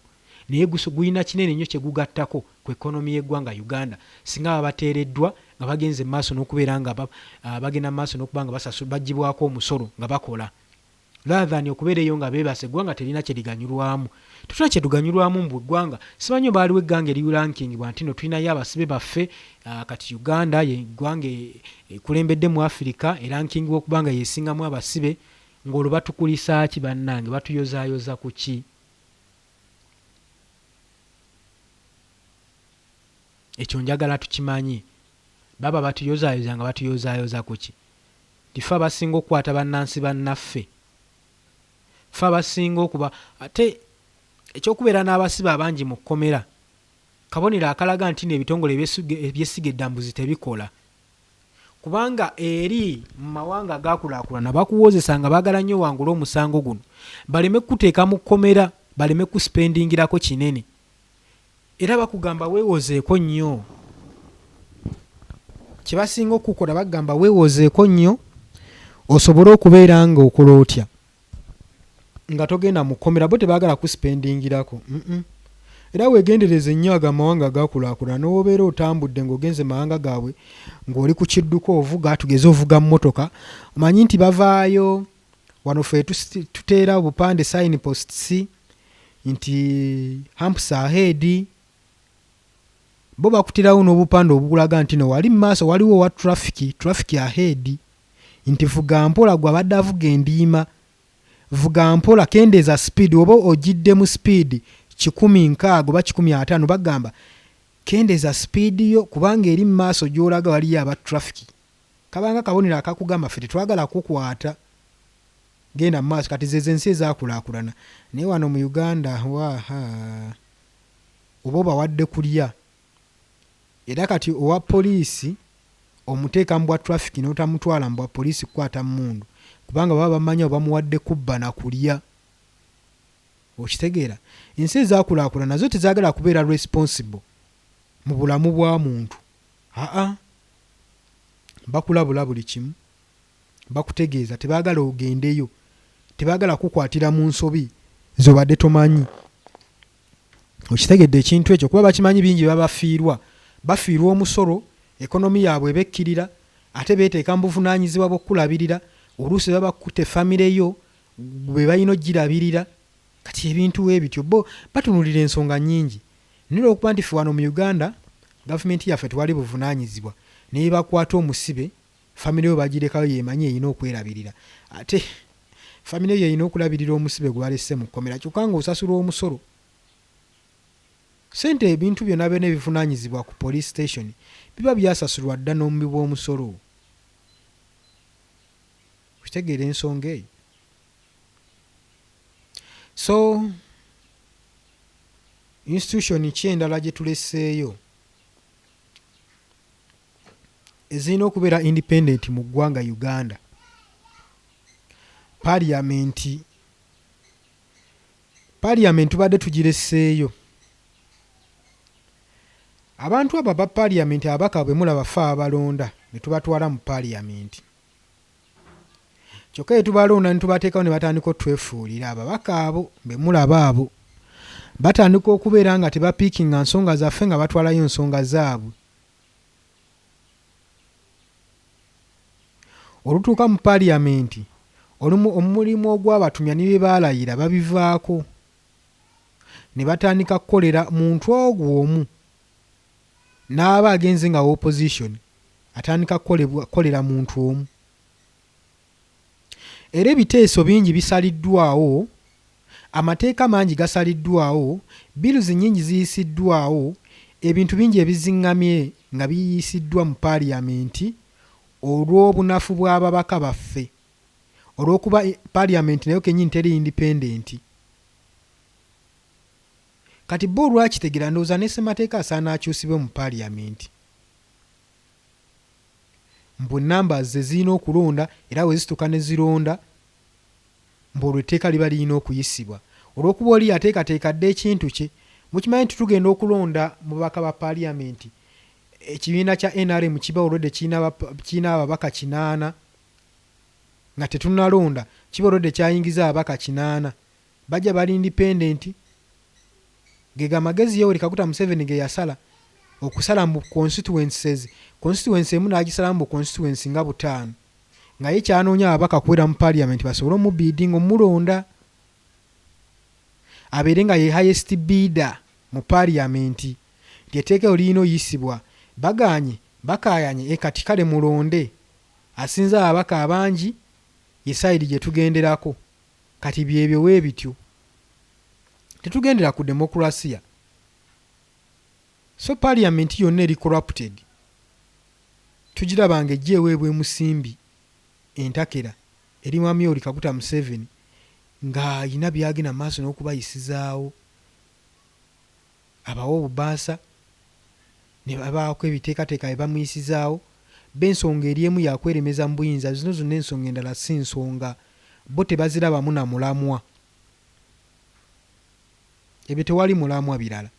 naye gulina kinene nnyo kye gugattako ku economy y'eggwanga Uganda singa babateereddwa nga bagenze mu maaso n'okubeera nga bagenda mu maaso n'okuba nga baggyibwako omusolo nga bakola. Rather than okubeera eyo nga beebase eggwanga terina kye liganyulwamu. Tetulina kye tuganyulwamu mbu eggwanga simanyi oba waliwo egganga erirankingibwa nti no tulinayo abasibe baffe kati Uganda ye ggwanga ekulembedde mu Africa erankingibwa okuba nga y'esingamu abasibe ng'olwo batukulisa ki bannange batuyozaayoza ku ki? Ekyo njagala tukimanye. Baba batuyozaayoza nga batuyozaayoza ku ki? Nti ffe abasinga okukwata bannansi bannaffe, ffe abasinga okuba ate eky'okubeera n'abasibe abangi mu kkomera kabonero akalaga nti no ebitongole eby'essiga eddambuzi tebikola kubanga eri mu mawanga agaakulaakulana bakuwozesa nga baagala nnyo owangule omusango guno baleme kukuteeka mu kkomera baleme kukusipendingirako kinene. Era bakugamba weewozeeko nnyo. Kye basinga okukukola bakugamba weewozeeko nnyo osobole okubeera nga okola otya nga togenda mu kkomera bo tebaagala kusipendingirako mm era weegendereze nnyo ago amawanga agaakulaakulana n'obeera otambudde ng'ogenze mu mawanga gaabwe ng'oli ku kidduka ovuga tugeze ovuga mmotoka omanyi nti bavaayo wano ffe tuteera obupande sign posts nti humps ahead bo bakuterawo n'obupande obukulaga nti no wali mu maaso waliwo owa traffic, traffic ahead nti vuga mpola gwe abadde avuga endiima vuga mpola kendeeza speed oba ojjidde mu speed 160 oba 150 bagamba kendeeza speed yo kubanga eri mu maaso gy'olaga waliyo aba traffic kabanga kabonero akakugamba ffe tetwagala kukwata Genda mu maaso kati zezo ensi ezakulakulana naye wano mu Uganda waa haa oba obawadde kulya era kati owa police omuteeka mu bwa traffic notamutwala mu bwa police kukwata mundu kubanga baba bamanyi obamuwadde kubba na kulya okitegeera ensi ezakulakulana nazo tezagala kubeera responsible mu bulamu bwa muntu haa bakulabula buli kimu. Bakutegeeza tebaagala ogendeyo, tebaagala kukukwatira mu nsobi z'obadde tomanyi. Okitegedde ekintu ekyo? Kuba bakimanyi bingi bye bafiirwa. Bafiirwa omusolo, economy yaabwe eba ekkirira, ate beeteeka mu buvunaanyizibwa bw'okukulabirira, oluusi baba bakutte famire yo be balina okugirabirira. Kati ebintu bwe bityo bo batunuulira ensonga nnyingi. Naye olw'okuba nti ffe wano mu Uganda gavumenti yaffe tewali buvunaanyizibwa, ne bwe bakwata omusibe Family yo bagirekayo yemanyi yeyina okwerabirira ate family yo yeyina okulabirira omusibe gwebalesse mu kkomera kyokka nga osasula omusolo. Sente ebintu byona byona ebivunanyizibwa ku police station biba byasasulwa dda nomuwi womusolo. Okitegeera ensonga eyo? So institution ki endala gyetuleseeyo? Ezirina okubeera independent mu ggwanga Uganda. Parliament, Parliament tubadde tugireseeyo. Abantu abo aba parliament ababaka bwe mulaba ffe ababalonda ne tubatwala mu Paaliyamenti. Kyokka bwe tubalonda ne tubateekawo ne batandika otwefuulira, ababaka abo be mulaba abo batandika okubeera nga tebapiikinga nsonga zaffe nga batwalayo nsonga zaabwe. Olutuuka mu Paaliyamenti omulimu ogwabatumya ne bye baalayira babivaako ne batandika kukolera muntu ogwo omu. N'aba agenze nga wa opposition atandika kukolera muntu omu. Era ebiteeso bingi bisaliddwawo, amateeka mangi gasaliddwawo, bills nnyingi ziyisiddwawo, ebintu bingi ebiziŋŋamye nga biyisiddwa mu Paaliyamenti olw'obunafu bw'ababaka baffe. Olw'okuba Paaliyamenti nayo kennyini teri independent. Kati bo olwakitegera ndowooza ne ssemateeka asaana akyusibwe mu Paaliyamenti. Mbu numbers ze zirina okulonda era bwe zituuka ne zironda mbu olwo etteeka liba lirina okuyisibwa. Olw'okuba oli yateekateeka dda ekintu kye. Mukimanyi nti tugenda okulonda mu babaka ba Paaliyamenti, ekibiina kya nrm kiba already kirina ababaka 800 nga tetunnalonda, kiba already kyayingiza ababaka 800. Bajja bali independent. Ge amagezi Yoweri Kaguta Museveni ge yasala okusala mu constituencies, constituency emu n'agisalamu bu constituency nga 5 nga ye ky'anoonya ababaka kuwera mu Parliament basobole omubiidinga omulonda abeere nga ye highest bidder mu Parliament nti etteeka eryo lirina oyisibwa. Bagaanye, bakaayanye, e kati kale mulonde asinza ababaka abangi ye side gye tugenderako. Kati byebyo we bityo. Tetugendera ku demokulasiya. So Parliament yonna eri corrupted. Tugiraba ng'ejja eweebwa emusimbi entakera eri Mwami Yoweri Kaguta Museveni ng'ayina by'agenda mu maaso n'okubayisizaawo. Abawa obubaasa ne babaako ebiteekateeka bye bamuyisizaawo. Bo ensonga eri emu ya kweremeza mu buyinza, zino zonna ensonga endala si nsonga. Bo tebazirabamu na mulamwa. Ebyo tewali mulamwa birala.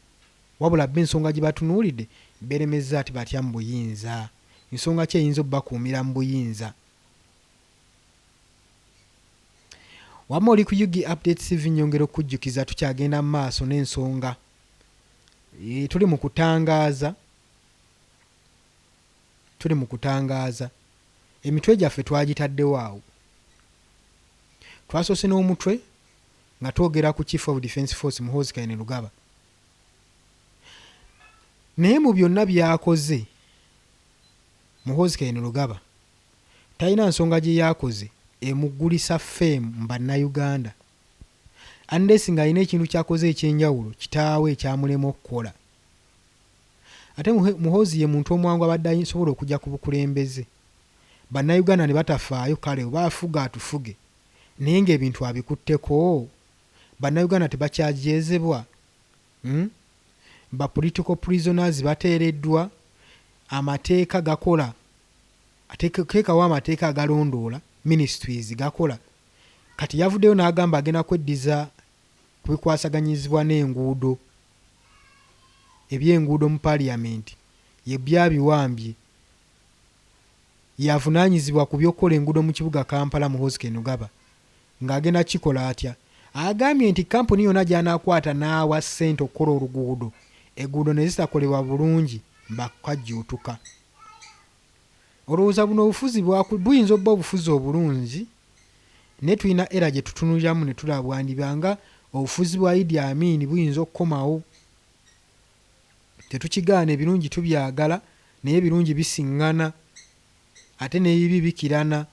Wabula bo ensonga gye batunuulidde beeremezza ati batya mu buyinza. Nsonga ki eyinza obbakuumira mu buyinza? Wamma oli ku UG Updates TV nnyongera okukujjukiza tukyagenda mu maaso n'ensonga. E, tuli mu kutangaaza tuli mu kutangaaza emitwe gyaffe twagitaddewo awo. Twasoose n'omutwe nga twogera ku Chief of Defence Force Muhoozi Kainerugaba. Naye mu byonna by'akoze Muhoozi Kainerugaba talina nsonga gye yakoze emuggulisa fame mu Bannayuganda unless ng'alina ekintu ky'akoze eky'enjawulo kitaawe ekyamulema okukola. Ate Muhoozi ye muntu omwangu abadde asobola okujja ku bukulembeze Bannayuganda ne batafaayo kale oba afuga atufuge naye ng'ebintu abikutteko Bannayuganda tebakyajeezebwa hmm? Ba political prisoners bateereddwa, amateeka gakola, teekawo amateeka agalondoola ministries gakola. Kati yavuddeyo n'agamba agenda kweddiza ku bikwasaganyizibwa n'enguudo, ebyenguudo mu Parliament ye byabiwambye. Y'avunaanyizibwa ku by'okukola enguudo mu kibuga Kampala Muhoozi Kainerugaba ng'agenda kukikola atya? Agambye nti kkampuni yonna gy'anaakwata n'awa ssente okukola oluguudo, enguudo ne zitakolebwa bulungi bakukajjuutuka. Olowooza buno obufuzi buyinza obba obufuzi obulungi naye tulina era gye tutunuuliramu ne tulaba bwandiba nga obufuzi bwa Idi Amin buyinza okukomawo. Tetukigaana ebirungi tubyagala naye ebirungi bisiŋŋana ate n'ebibi bikirana.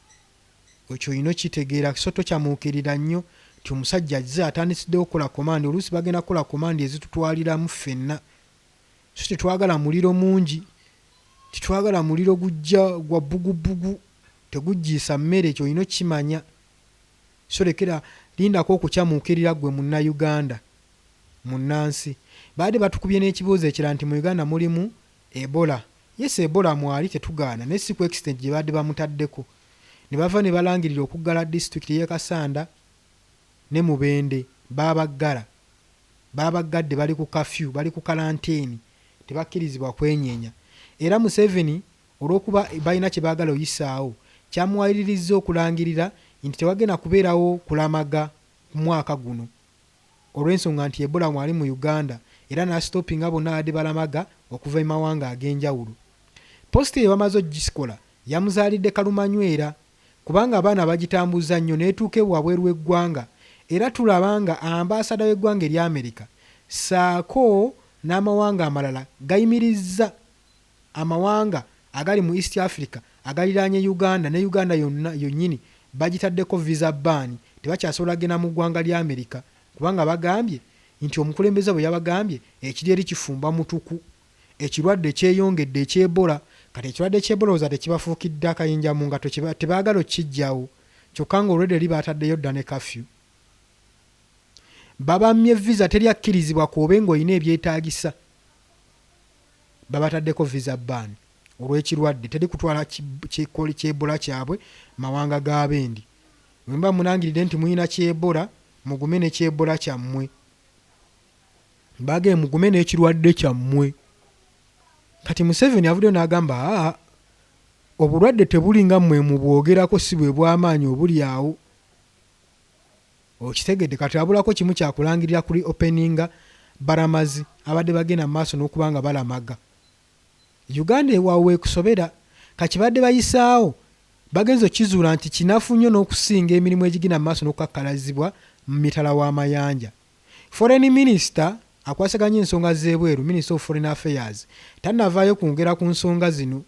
Ekyo olina okukitegeera so tokyamuukirira nnyo nti omusajja azze atandisiddewo okukola command. Oluusi bagenda kukola command ezitutwaliramu ffenna. So tetwagala muliro mungi, tetwagala muliro gujja gwa bbugubbugu teguggiisa mmere ekyo olina okukimanya. So lekera lindako okukyamuukirira ggwe Munnayuganda, munnansi. Baadde batukubye n'ekibuuzo ekirala nti mu Uganda mulimu Ebola. Yes Ebola mwali tetugaana naye si ku extent gye baadde bamutaddeko. Ne bava ne balangirira okuggala disitulikiti y'e Kassanda ne Mubende baabaggala. Baabaggadde bali ku curfew, bali ku kalanteeni tebakkirizibwa kwenyeenya. Era Museveni olw'okuba balina kye baagala oyisaawo kyamuwalirizza okulangirira nti tewagenda kubeerawo kulamaga ku mwaka guno olw'ensonga nti Ebola mwali mu Uganda era n'asitopinga bonna abadde balamaga okuva e mawanga ag'enjawulo. Post eyo bamaze ogikola yamuzaalidde kalumanywera kubanga abaana bagitambuza nnyo n'etuuka wabweru w'eggwanga era tulaba nga ambasada w'eggwanga erya Amerika ssaako n'amawanga amalala gayimirizza amawanga agali mu East Africa agaliraanye Uganda ne Uganda yonna yonnyini bagitaddeko visa ban, tebakyasobola kugenda mu ggwanga lya Amerika kubanga bagambye nti omukulembeze bwe yabagambye ekiri eri kifumba mutuku, ekirwadde kyeyongedde eky'Ebola. Kati ekirwadde ky'Ebola olowooza tekibafuukidde akayinja mu ngato, tebaagala okkiggyawo kyokka ng'olwedde eri baataddeyo dda ne kafyu. Babammye visa, teri akkirizibwa kwobe ng'olina ebyetaagisa, babataddeko visa ban olw'ekirwadde, teri kutwala ky'Ebola kyabwe mawanga g'abendi. Bwe muba mulangiridde nti mulina ky'Ebola, mugume ne ky'Ebola kyammwe, bagee mugume n'ekirwadde kyammwe. Kati Museveni avuddeyo n'agamba aa obulwadde tebuli nga mmwe mubwogerako, si bwe bw'amaanyi obuli awo, okitegedde. Kati abulako kimu kyakulangirira kuli openinga balamazi abadde bagenda mu maaso n'okuba nga balamaga Uganda ewawe wekusobera. Kakibadde bayisaawo bagenze okukizuula nti kinafu nnyo n'okusinga emirimu egigenda mu maaso n'okukakkalazibwa mu mitala w'amayanja. Foreign minister akwasaganya ensonga z'ebweru, Minister of Foreign Affairs, tannavaayo kwongera ku nsonga zino,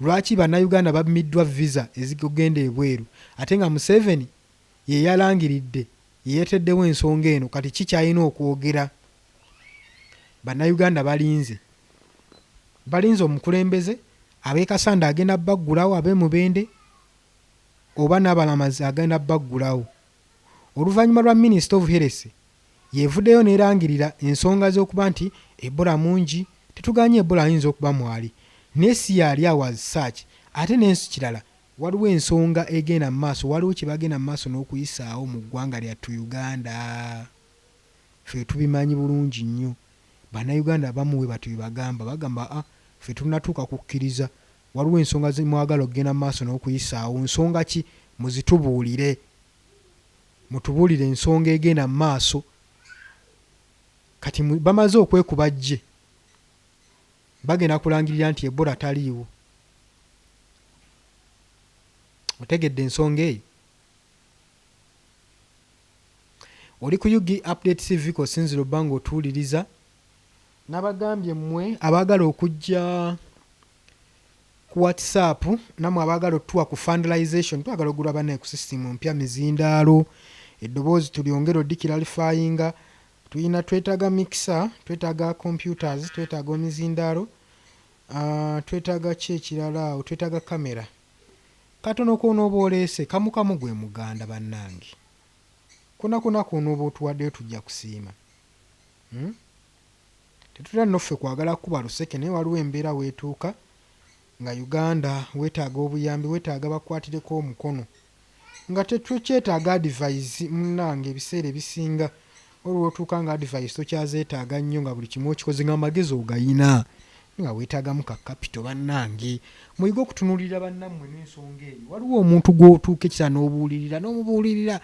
lwaki bannayuganda bammiddwa visa ezigenda ebweru ate nga Museveni ye yalangiridde, ye yeeteddewo ensonga eno. Kati ki ky'alina okwogera? Bannayuganda balinze, balinze omukulembeze ab'e Kasanda agenda baggulawo, ab'e Mubende oba n'abalamazi agenda baggulawo. Oluvannyuma lwa Minister of Health yevuddeyo n'erangirira ensonga z'okuba nti Ebola mungi, tetuganye Ebola ayinza okuba mwali naye si yaali awo as such. Ate n'ensi kirala waliwo ensonga egenda mu maaso, waliwo kye bagenda mu maaso n'okuyisaawo mu ggwanga lyattu Uganda. Ffe tubimanyi bulungi nnyo, bannayuganda abamu bwe batyo bwe bagamba, bagamba a ffe tunnatuuka kukkiriza, waliwo ensonga ze mwagala okugenda mu maaso n'okuyisaawo. Nsonga ki? Muzitubuulire, mutubuulire ensonga egenda mu maaso. Kati bamaze okwekuba jje bagenda kulangirira nti Ebola taliiwo. Otegedde ensonga eyo? Oli ku UG Update TV k'osinziira obba ng'otuwuliriza. Nabagambye mmwe abaagala okujja ku WhatsApp, nammwe abaagala otuwa ku fundraisation, twagala ogula bannaye ku system mpya mizindaalo, eddoboozi tulyongere odikiralifayinga. Tuyina twetaaga mixer, twetaaga computers, twetaaga emizindaalo, twetaaga ki ekirala awo, twetaaga kamera. Katono k'onooba oleese kamu kamu gwe muganda bannange, kona kona k'onooba otuwaddeyo tujja kusiima, Tetutera nno ffe kwagala kukuba luseke, naye waliwo embeera weetuuka nga Uganda weetaaga obuyambi, weetaaga bakwatireko omukono nga tetukyetaaga advice. Munnange, ebiseera ebisinga olwotuuka nga advice tokyazeetaaga nnyo, nga buli kimu okikoze nga amagezi ogayina, nga weetaagamu ka capital. Bannange, muyige okutunuulira bannammwe n'ensonga eyo. Waliwo omuntu gw'otuuka ekisa n'obuulirira n'omubuulirira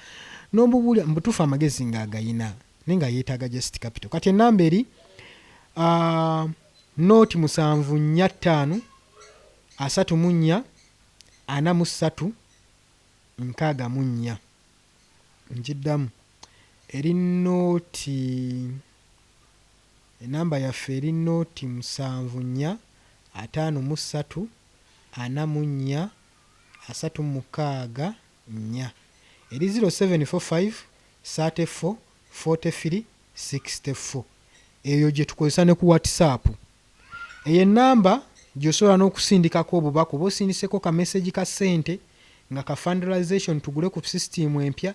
n'omubuulira, mu butuufu amagezi ng'agayina naye nga yeetaaga just capital. Kati enamba eri nooti 745 34 43 64. Nkiddamu, eri nooti, enamba yaffe eri nooti 74 53 44 36 4, eri 0745 34 43 64. Eyo gye tukozesa ne ku WhatsApp. Eyo enamba gy'osobola n'okusindikako obubaka oba osindiseko ka message ka ssente nga ka fundraisation tugule ku system empya,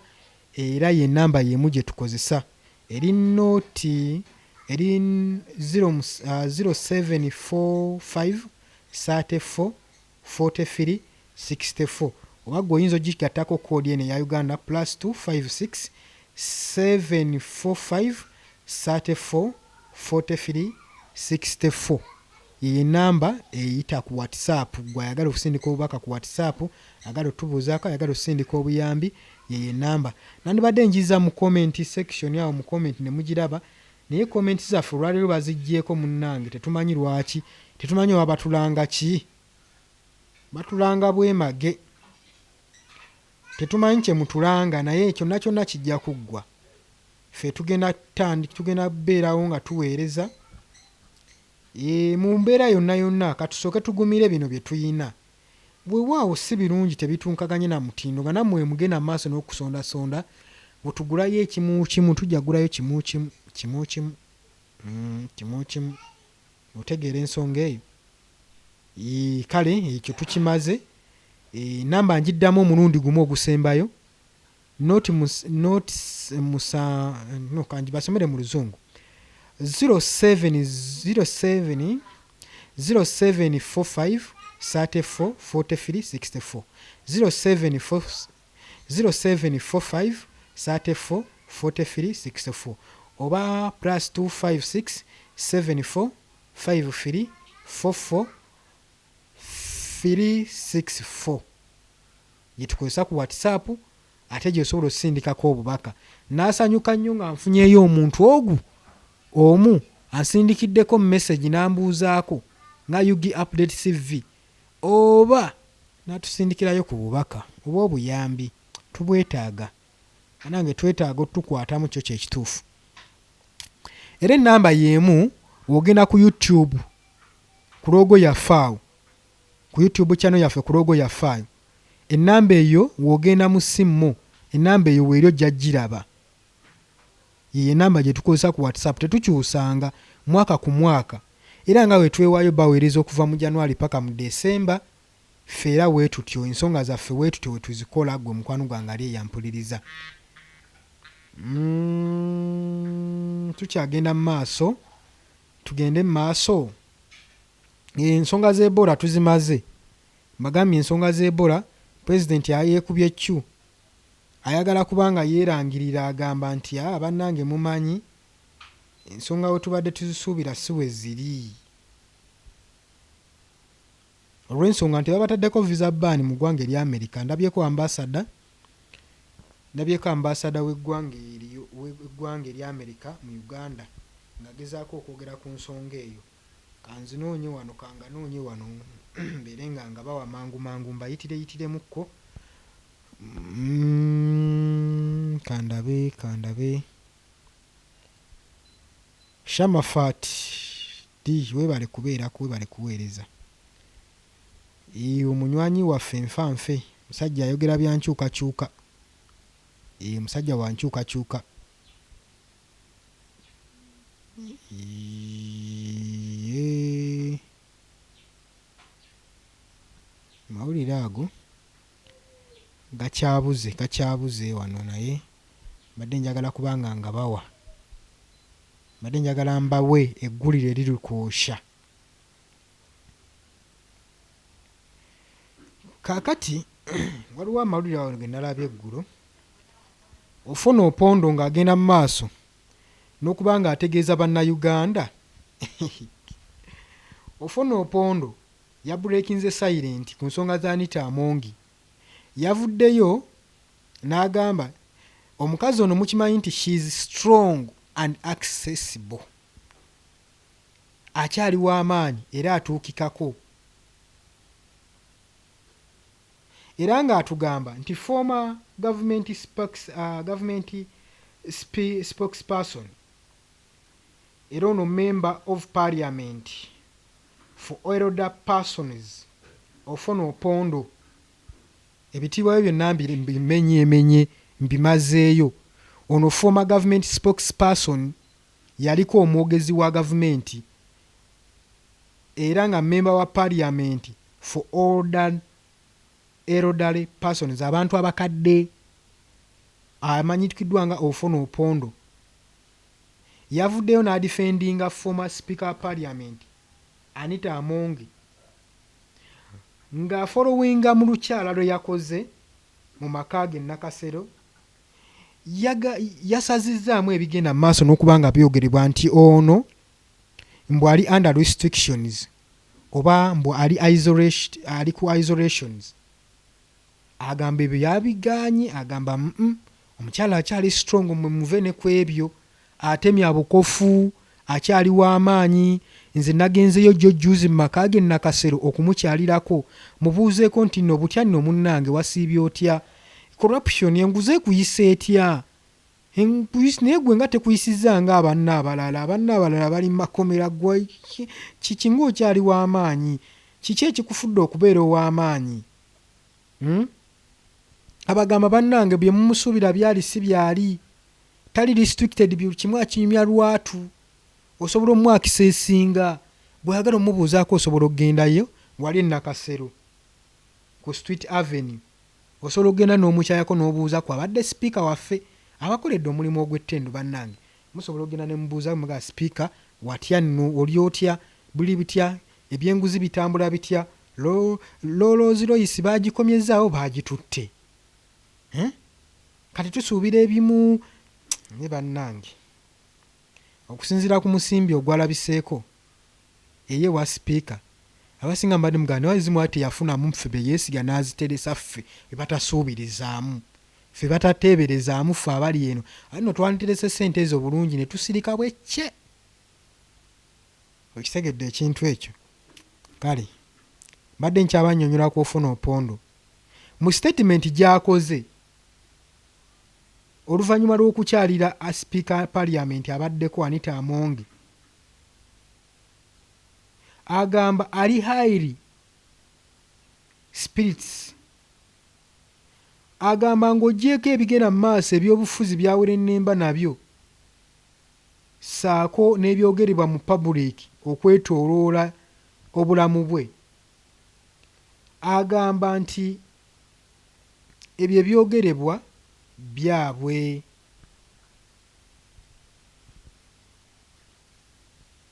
era y'enamba y'emu gye tukozesa, eri nooti eri 0745 34 43 64, oba gwe oyinza ogigattako koodi eno eya Uganda plus 256 745 34 43 64. Yeyo enamba eyita ku WhatsApp. Gwe ayagala okusindika obubaka ku WhatsApp, ayagala otubuuzaako, ayagala osindika obuyambi, yeyo enamba. Nandibadde njiza mu comment section awo, mu comment ne mugiraba, naye comment zaffe olwaleero baziggyeko munnange, tetumanyi lwaki, tetumanyi oba batulanga ki, batulanga bwemage, tetumanyi kye mutulanga, naye kyonna kyonna kijja kuggwa. Ffe tugenda tugenda beerawo nga tuweereza mu mbeera yonna yonna. Katusooke tugumire bino bye tuyina. Weewaawo si birungi, tebitunkaganye na mutindo, nga nammwe mugenda mu maaso n'okusondasonda bwetugulayo ekimu kimu, tujja gulayo kimu kimu, kimu kimu, kimu kimu. Otegeera ensonga eyo? Kale ekyo tukimaze. Namba ngiddamu omulundi gumu ogusembayo, not not musa no, kanjibasomere mu Luzungu: 07 07 0745 34 43 64, 074 0745 34 43 64, oba +256 74 53 44 364, gyetukozesa ku WhatsApp, ate gyosobola osindikako obubaka. Naasanyuka nnyo nga nfunyeyo omuntu ogu omu ansindikiddeko message n'ambuuzaako nga UG Update CV, oba n'atusindikirayo ku bubaka oba obuyambi. Tubwetaaga anange, twetaaga otukwatamu, kyo kyekituufu. Era enamba y'emu, wogenda ku YouTube ku logo yaffe awo, ku YouTube channel yaffe, ku logo yaffe ayo, enamba eyo wogenda mu simu, enamba eyo weeri, ojja giraba. Yeyo enamba gye tukozesa ku WhatsApp, tetukyusanga mwaka ku mwaka. Era nga bwe twewaayo baweereza okuva mu January paka mu December, ffe era bwe tutyo ensonga zaffe bwe tutyo bwe tuzikola. Gwe mukwano gwange ali eyampuliriza, tukyagenda mu maaso, tugende mu maaso. Ensonga z'Ebola tuzimaze. Mbagambye ensonga z'Ebola, pulezidenti yeekubye eccu, ayagala kubanga yeerangirira, agamba nti aa bannange, mumanyi ensonga we tubadde tuzisuubira si we ziri, olw'ensonga nti babataddeko visa ban mu ggwanga erya America. Ndabyeko ambasada, ndabyeko ambasada w'eggwanga w'eggwanga erya America mu Uganda ng'agezaako okwogera ku nsonga eyo. Kanzinoonye wano, kanganoonye wano, mbeere nga ngabawa mangu mangu, mbayitireyitiremukko. Kandabe, kandabe. Shamafat D, webale kubeerako, webale kuweereza. Omunywanyi waffe nfanfe, musajja ayogera bya nkyukakyuka, musajja wa nkyukakyuka. Mawulire ago gakyabuze, gakyabuze wano, naye mbadde njagala kubanga ngabawa, mbadde njagala mbawe eggulire eriri kwosha. Kaakati waliwo amawulire awo ge nalabye eggulo. Ofwono Opondo ng'agenda mu maaso n'okuba ng'ategeeza Bannayuganda. Ofwono Opondo yabreakinze silent ku nsonga za Anita Among. Yavuddeyo n'agamba omukazi ono, mukimanyi nti she is strong and accessible, akyali w'amaanyi era atuukikako, era ng'atugamba nti former government spokesperson, era ono member of parliament for elder persons, Ofwono Opondo, ebitiibwa bye byonna mbimenyeemenye, mbimazeeyo. Ono former government spokesperson, yaliko omwogezi wa gavumenti era nga member wa parliament for older elderly persons, abantu abakadde, amanyikiddwa nga Ofwono Opondo, yavuddeyo n'adefendinga former speaker wa parliament Anita Among ng'afollowinga mu lukyala lwe yakoze mu maka ge Nakasero. Yasazizzaamu ebigenda mu maaso n'okuba nga byogerebwa nti ono mbw ali under restrictions. oba mbu ali ali ku isolations. Agamba ebyo yabigaanye, agamba omukyala akyali strong, mwe muve ne ku ebyo, atemya bukofu, akyali w'amaanyi. Nze nagenzeyo jjo jjuuzi mu maka ge Nakasero okumukyalirako, mubuuzeeko nti nno butya nno munnange, wasiibye otya, corruption enguzi ekuyisa etya? Naye gwe nga tekuyisizza nga abanna abalala, abanna abalala bali mu makomera, gwe kiki ng'okyali w'amaanyi? Kiki ekikufudde okubeera ow'amaanyi? Abagamba bannange bye mumusuubira byali si byali, tali restricted, buli kimu akinyumya lwatu, osobola omwakiseesinga, bw'oyagala omubuuzaako osobola okugendayo wali e Nakasero ku Street Avenue, osobola okugenda n'omukyayako n'obuuza ku abadde sipiika waffe abakoledde omulimu ogw'ettendo. Bannange musobola okugenda ne mubuuza muga sipiika, watya nno, oli otya, buli bitya, ebyenguzi bitambula bitya, Rolls Royce baagikomyezzaawo, baagitutte, kati tusuubira ebimu. Ne bannange okusinziira ku musimbi ogwalabiseeko eye wa sipiika, abasinga mbadde mugamba naye ezimu ati teyafunamu, ffe be yeesiga n'aziteresa, ffe be batasuubirizaamu, ffe batateeberezaamu, ffe abali eno ate nno twanditerese ssente ezo bulungi ne tusirika bwekye. Okitegedde ekintu ekyo? Kale mbadde nkyabannyonnyola ku Ofwono Opondo mu sitatimenti gy'akoze oluvannyuma lw'okukyalira sipiika parliament abaddeko Anita Among. Agamba ali highly spirits, agamba ng'oggyeeko ebigenda mu maaso ebyobufuzi byawerennemba nabyo ssaako n'ebyogerebwa mu public okwetooloola obulamu bwe, agamba nti ebyo ebyogerebwa byabwe.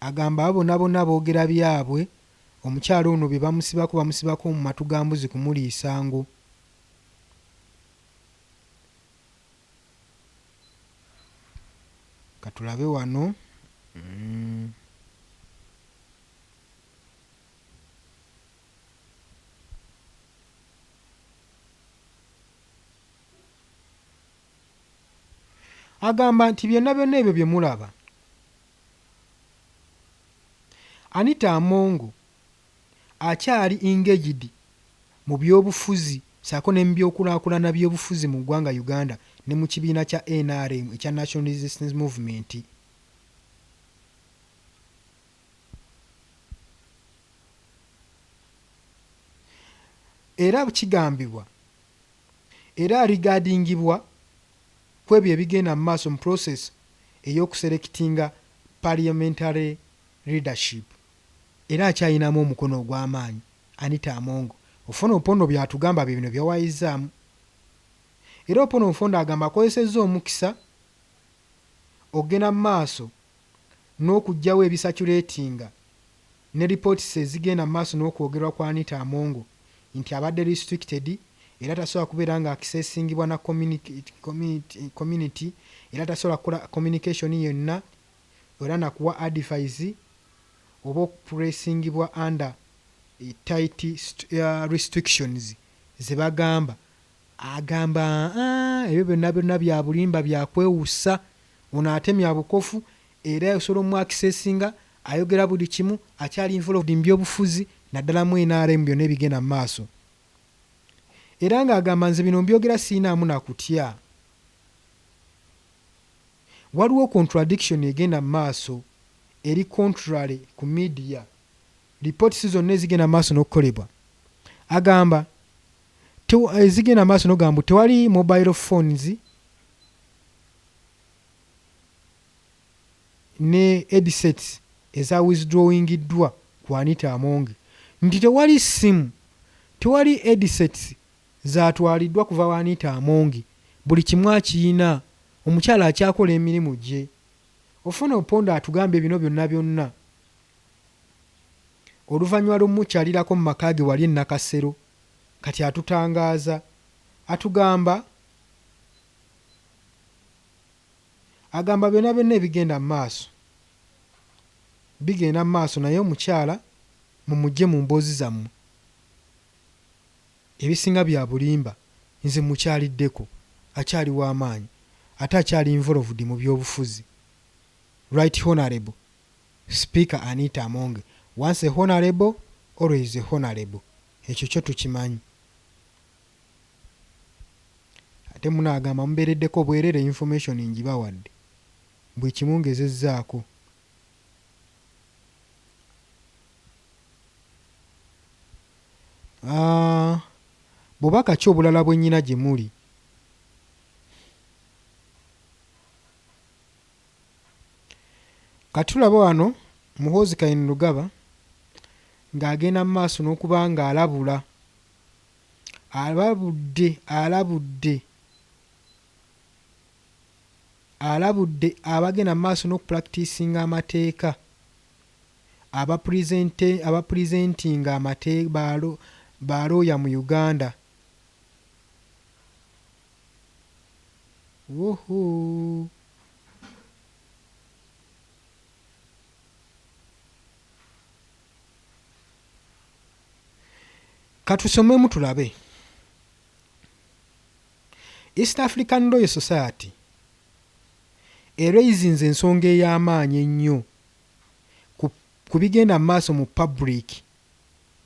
Agamba abo bonna bonna boogera byabwe, omukyala ono bye bamusibako bamusibako mu matu ga mbuzi kumuliisa ngo. Katulabe wano. Agamba nti byonna byonna ebyo bye mulaba, Anita Among akyali engaged mu byobufuzi ssaako ne mu byokulaakulana by'obufuzi mu ggwanga Uganda ne mu kibiina kya NRM ekya National Resistance Movement. Era kigambibwa era aregardingibwa ku ebyo ebigenda mu maaso mu process ey'okuselectinga parliamentary leadership, era akyayinamu omukono ogw'amaanyi Anita Among. Ofwono Opondo by'atugamba bye bino byawayizzaamu. Era Opondo Opondo agamba akozesezza omukisa okugenda mu maaso n'okuggyawo ebicirculatinga ne reports ezigenda mu maaso n'okwogerwa ku Anita Among nti abadde restricted era tasobola kubeera nga accessingibwa na community, era tasobola kukola communication yonna era nakuwa advice oba okupressingibwa under tight restrictions ze bagamba. Agamba ebyo byonna byonna bya bulimba, bya kwewussa, ono atemya bukofu era osobola omwaccessinga, ayogera buli kimu, akyali involved mu byobufuzi naddala mu NRM byonna ebigenda mu maaso. Era ng'agamba nze bino mbyogera siinaamu na kutya. Waliwo contradiction egenda mu maaso eri contrary ku media reports zonna ezigenda mu maaso n'okukolebwa. Agamba ezigenda mu maaso n'okugamba tewali mobile phones ne headsets eza withdrawingiddwa ku Anita Among, nti tewali ssimu, tewali headsets zatwaliddwa kuva wa Anita Among, buli kimu akiyina, omukyala akyakola emirimu gye. Ofwono Opondo atugambye bino byonna byonna oluvannyuma lw'omukyalirako mu maka ge wali e Nakasero. Kati atutangaaza, atugamba, agamba byonna byonna ebigenda mu maaso bigenda mu maaso, naye omukyala Mumugye mu mboozi zammwe, ebisinga bya bulimba. Nze mukyaliddeko, akyali w'amaanyi ate akyali involved mu byobufuzi. Right Honorable Speaker Anita Among, once a honorable, always a honorable, ekyo kyo tukimanyi. Ate munaagamba mubeereddeko bwerere, information ngibawadde, buli kimu ngezezzaako. Bubaka ki obulala bwe nnyina gye muli? Kati tulaba wano Muhoozi Kainerugaba ng'agenda mu maaso n'okuba ng'alabula, alabudde alabudde alabudde abagenda mu maaso n'okupracticinga amateeka, abapresentinga balooya mu Uganda. Woho, katusomemu tulabe. East African Law Society eraisinze ensonga ey'amaanyi ennyo ku bigenda mu maaso mu public,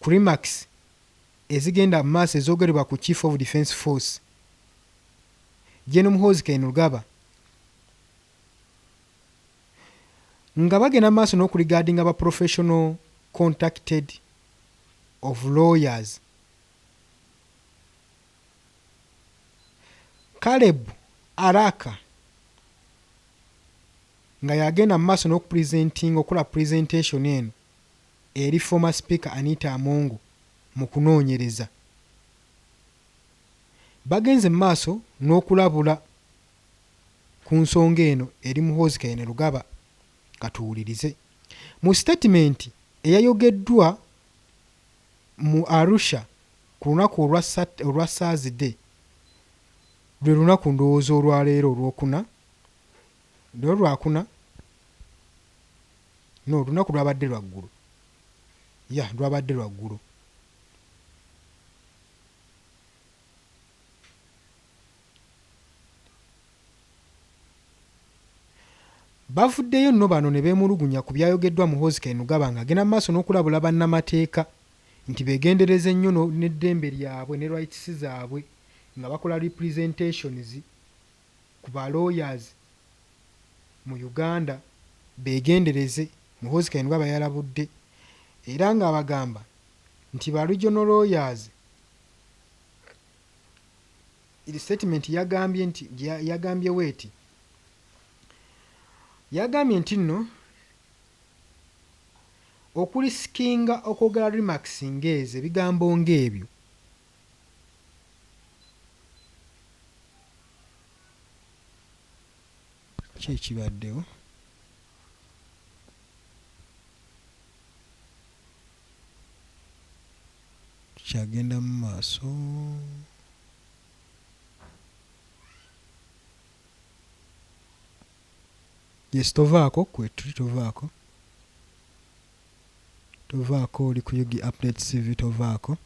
ku remarks ezigenda mu maaso ezoogerebwa ku Chief of Defence Force Gen Muhoozi Kainerugaba, nga bagenda mu maaso n'okuregardinga ba professional contacted of lawyers. Caleb Araka nga yagenda mu maaso n'okupresentinga, okukola presentation eno eri former Speaker Anita Among mu kunoonyereza, bagenze mu maaso n'okulabula ku nsonga eno eri Muhoozi Kainerugaba. Katuwulirize mu statement eyayogeddwa mu Arusha ku lunaku olwa Thursday, lwe lunaku ndowooza olwaleero olwokuna, leero lwakuna, no, olunaku lwabadde lwaggulo, ya lwabadde lwaggulo. Bavuddeyo nno bano ne beemulugunya ku byayogeddwa Muhoozi Kainerugaba ng'agenda mu maaso n'okulabula bannamateeka nti beegendereze nnyo n'eddembe lyabwe ne rights zaabwe nga bakola representations ku ba lawyers mu Uganda. Beegendereze. Muhoozi Kainerugaba yalabudde era ng'abagamba nti ba regional lawyers, statement yagambye nti, yagambye weeti, yagambye nti nno okuriskinga okwogera remarks ng'ezo, ebigambo ng'ebyo, ki ekibaddewo. Tukyagenda mu maaso. Yes, tovaako, kwetuli, tovaako, tovaako, oli ku UG Update TV, tovaako.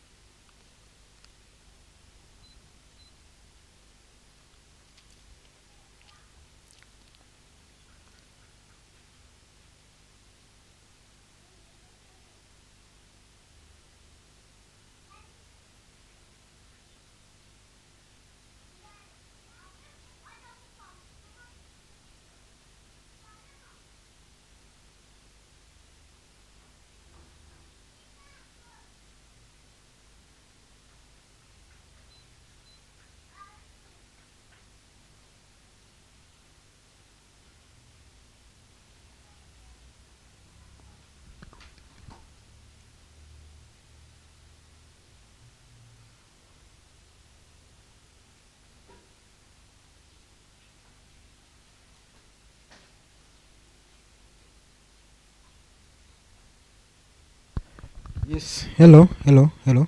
Yes, hello, hello, hello.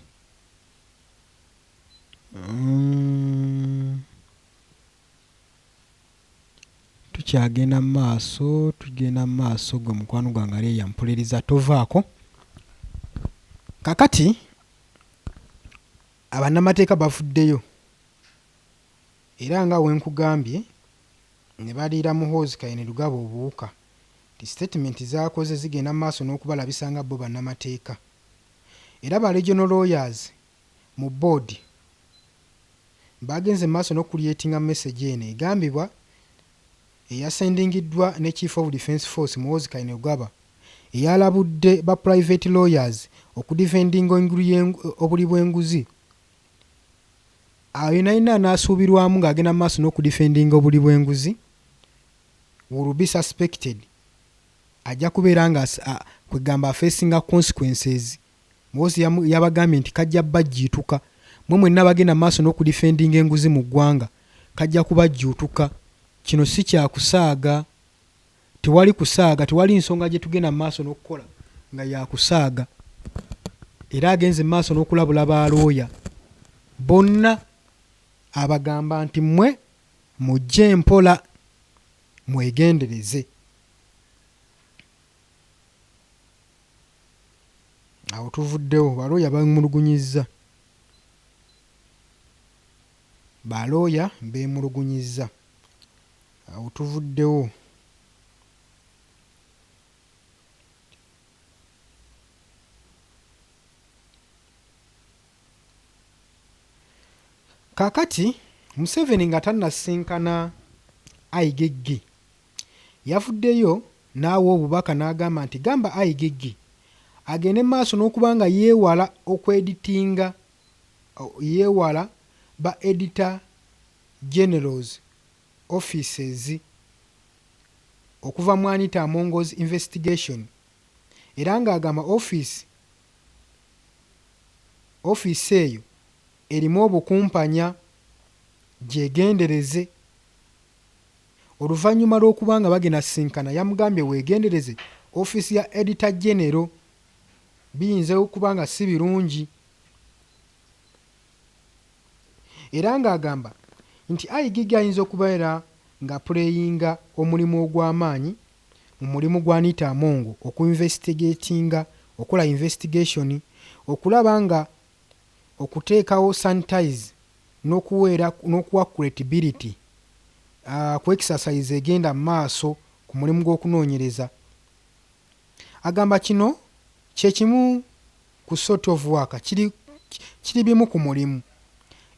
Tukyagenda mu maaso, tugenda mu maaso. Gwe mukwano gwange ali eyampuliriza, tovaako. Kakati abannamateeka bavuddeyo era nga wenkugambye ne baliira Muhoozi Kainerugaba obuwuka nti sitatimenti z'akoze zigenda mu maaso n'okubalabisa nga bo bannamateeka era ba regional lawyers mu board bagenze mu maaso n'okucreatinga message eno egambibwa eyasendingiddwa ne Chief of Defence Force Muhoozi Kainerugaba eyalabudde ba private lawyers okudefendinga obuli bw'enguzi. Awo yena yenna anaasuubirwamu ng'agenda mu maaso n'okudefendinga obuli bw'enguzi will be suspected, ajja kubeera nga kwegamba afacinga consequences. Muhoozi yabagambye nti kajja bajjuutuka mwe mwenna bagenda mu maaso n'okudefendinga enguzi mu ggwanga, kajja kubajjuutuka. Kino si kyakusaaga, tewali kusaaga, tewali nsonga gye tugenda mu maaso n'okukola nga yakusaaga. Era agenze mu maaso n'okulabula balooya bonna, abagamba nti mmwe mujje mpola, mwegendereze. Awo tuvuddewo, balooya bamulugunyizza, balooya beemulugunyizza. Awo tuvuddewo. Kaakati Museveni nga tannasisinkana IGG yavuddeyo n'awa obubaka n'agamba nti gamba IGG agende maaso n'okuba nga yeewala okweditinga, yeewala ba editor generals offices okuva mu Anita Among's investigation, era ng'agamba ofiisi eyo erimu obukumpanya, gyegendereze. Oluvannyuma lw'okuba nga bagenda sisinkana yamugambye weegendereze ofiisi ya editor general, biyinza okuba nga si birungi. Era ng'agamba nti IGG ayinza okubeera nga playinga omulimu ogw'amaanyi mu mulimu gwa Anita Among okuinvestigatinga, okukola investigation, okulaba nga okuteekawo sanitize n'okuweera n'okuwa credibility ku exercise egenda mu maaso ku mulimu gw'okunoonyereza. Agamba kino kye kimu ku sort of work, kiri bimu ku mulimu.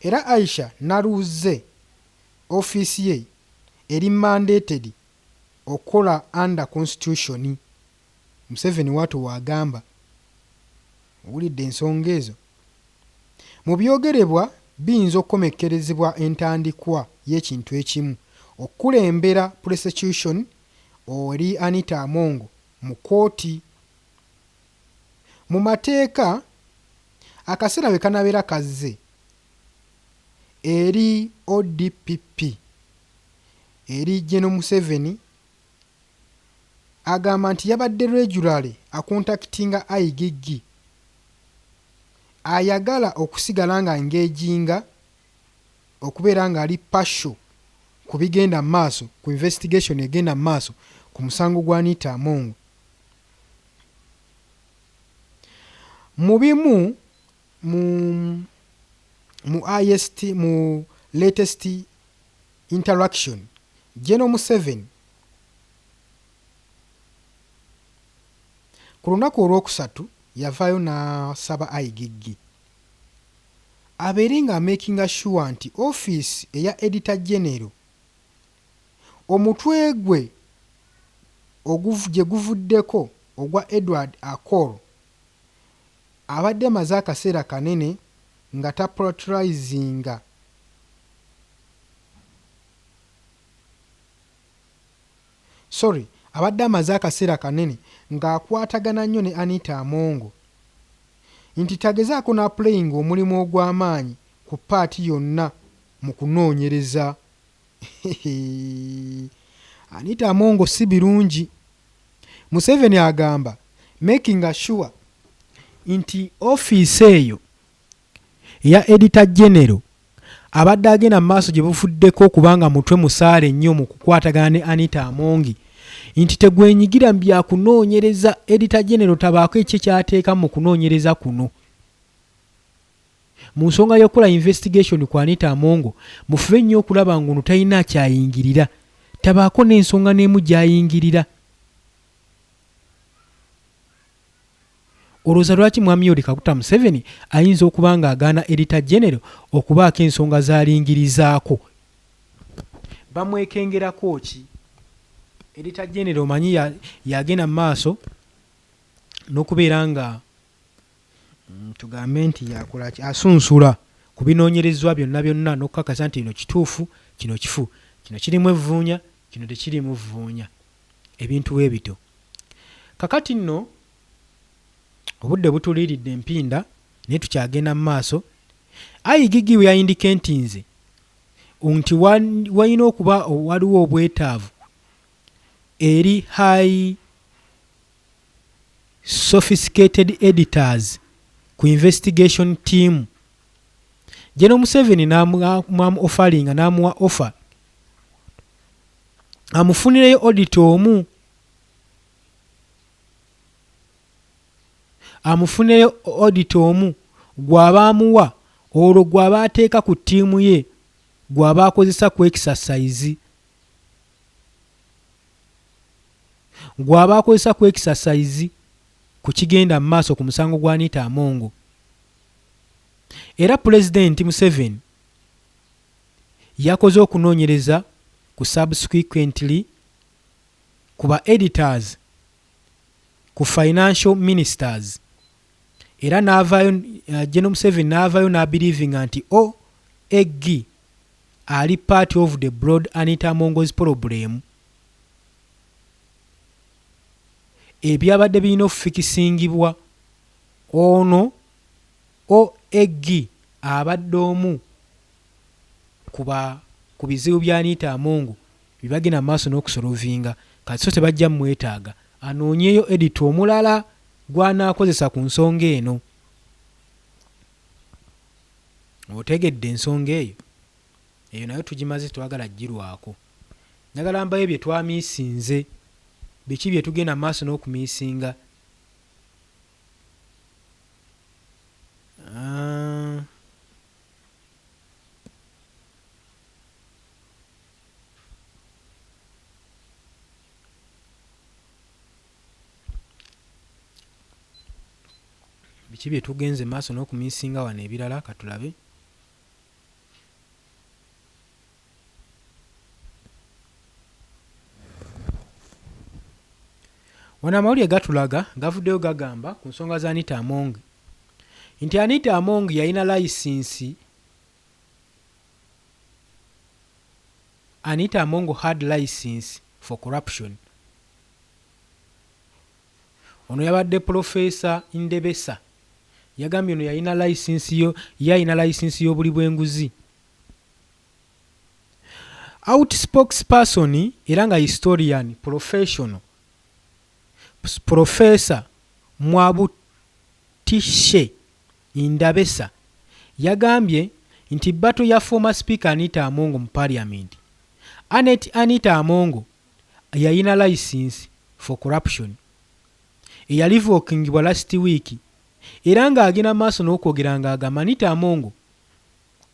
Era Aisha Naluze ofiisi ye eri mandated okukola under constitution. Museveni waatu waagamba, owulidde ensonga ezo. Mu byogerebwa biyinza okukomekkerezebwa entandikwa y'ekintu ekimu okukulembera prosecution eri Anita Among mu kkooti. Mu mateeka akaseera we kanabeera kazze eri ODPP eri General Museveni agamba nti yabadde regularly acontactinga IGG ayagala okusigala nga engaginga okubeera ng'ali partial ku bigenda mu maaso ku investigation egenda mu maaso ku musango gwa Anita Among. Mu bimu mu IST mu latest interaction, General Museveni ku lunaku olwokusatu yavaayo n'asaba IGG abeere nga amakinga sure nti ofiisi eya editor general omutwe gwe gye guvuddeko ogwa Edward Akol abadde amaze akaseera kanene nga taprioritizinga, sorry, abadde amaze akaseera kanene ng'akwatagana nnyo ne Anita Among, nti tagezaako n'aplayinga omulimu ogw'amaanyi ku part yonna mu kunoonyereza Anita Among. Si birungi. Museveni agamba making sure nti ofiisi eyo eya editor general abadde agenda mu maaso gye buvuddeko okubanga mutwe musaale nnyo mu kukwatagana ne Anita Among. nti tegwenyigira mu byakunoonyereza Editor General tabaako ekye kyateeka mu kunoonyereza kuno. Mu nsonga y'okukola investigation ku Anita Among, mufube nnyo okulaba ng'ono talina kyayingirira, tabaako n'ensonga n'emu gy'ayingirira. Olowooza lwaki Mwami Yoweri Kaguta Museveni ayinza okuba ng'agaana Editor General okubaako ensonga z'alingirizaako? Bamwekengerako ki? Editor General omanyi yagenda mu maaso n'okubeera nga tugambe nti yakola ki, asunsula ku binoonyerezebwa byonna byonna n'okukakasa nti kino kituufu, kino kifu, kino kirimu evvuunya, kino tekiriimu vvuunya, ebintu bwe bityo. Kakati nno obudde butuliiridde empinda naye tukyagenda mu maaso. IGG bwe yayindikentinze nti walina okuba waliwo obwetaavu eri high sophisticated editors ku investigation team, General Museveni n'amu offeringa, n'amuwa offer amufunireyo auditor omu, amufuneyo auditor omu gw'aba amuwa, olwo gw'aba ateeka ku ttiimu ye, gw'aba akozesa ku exercise, gw'aba akozesa ku exercise ku kigenda mu maaso ku musango gwa Anita Among. Era Pulezidenti Museveni yakoze okunoonyereza ku subsequently ku ba editors ku financial ministers, era n'avaayo General Museveni n'avaayo n'abelievinga nti OAG ali part of the broad Anita Among's problem, ebyabadde birina okufikisingibwa. Ono OAG abadde omu ku bizibu bya Anita Among bye bagenda mu maaso n'okusolovinga. Kati so tebajja mmwetaaga, anoonyeyo editor omulala gw'anaakozesa ku nsonga eno. Otegedde ensonga eyo? Eyo nayo tugimaze, twagala ggirwako. Njagala mbayo bye twamiisinze, biki bye tugenda mu maaso n'okumiisinga. Biki bye tugenze maaso n'okumiisinga wano ebirala? Katulabe. Wano amawulire gatulaga gavuddeyo gagamba ku nsonga za Anita Among nti Anita Among yalina layisinsi. Anita Among had license for corruption. Ono yabadde Professor Ndebesa, yagambye ono yalina layisinsi yo, ye alina layisinsi y'obuli bw'enguzi. Out spokesperson era nga historian professional Professor Mwabutishe Ndabesa yagambye nti battle ya former Speaker Anita Among mu Parliament, Annet Anita Among yalina license for corruption eyalivokingibwa last week, era ng'agenda maaso n'okwogera ng'agamba Anita Among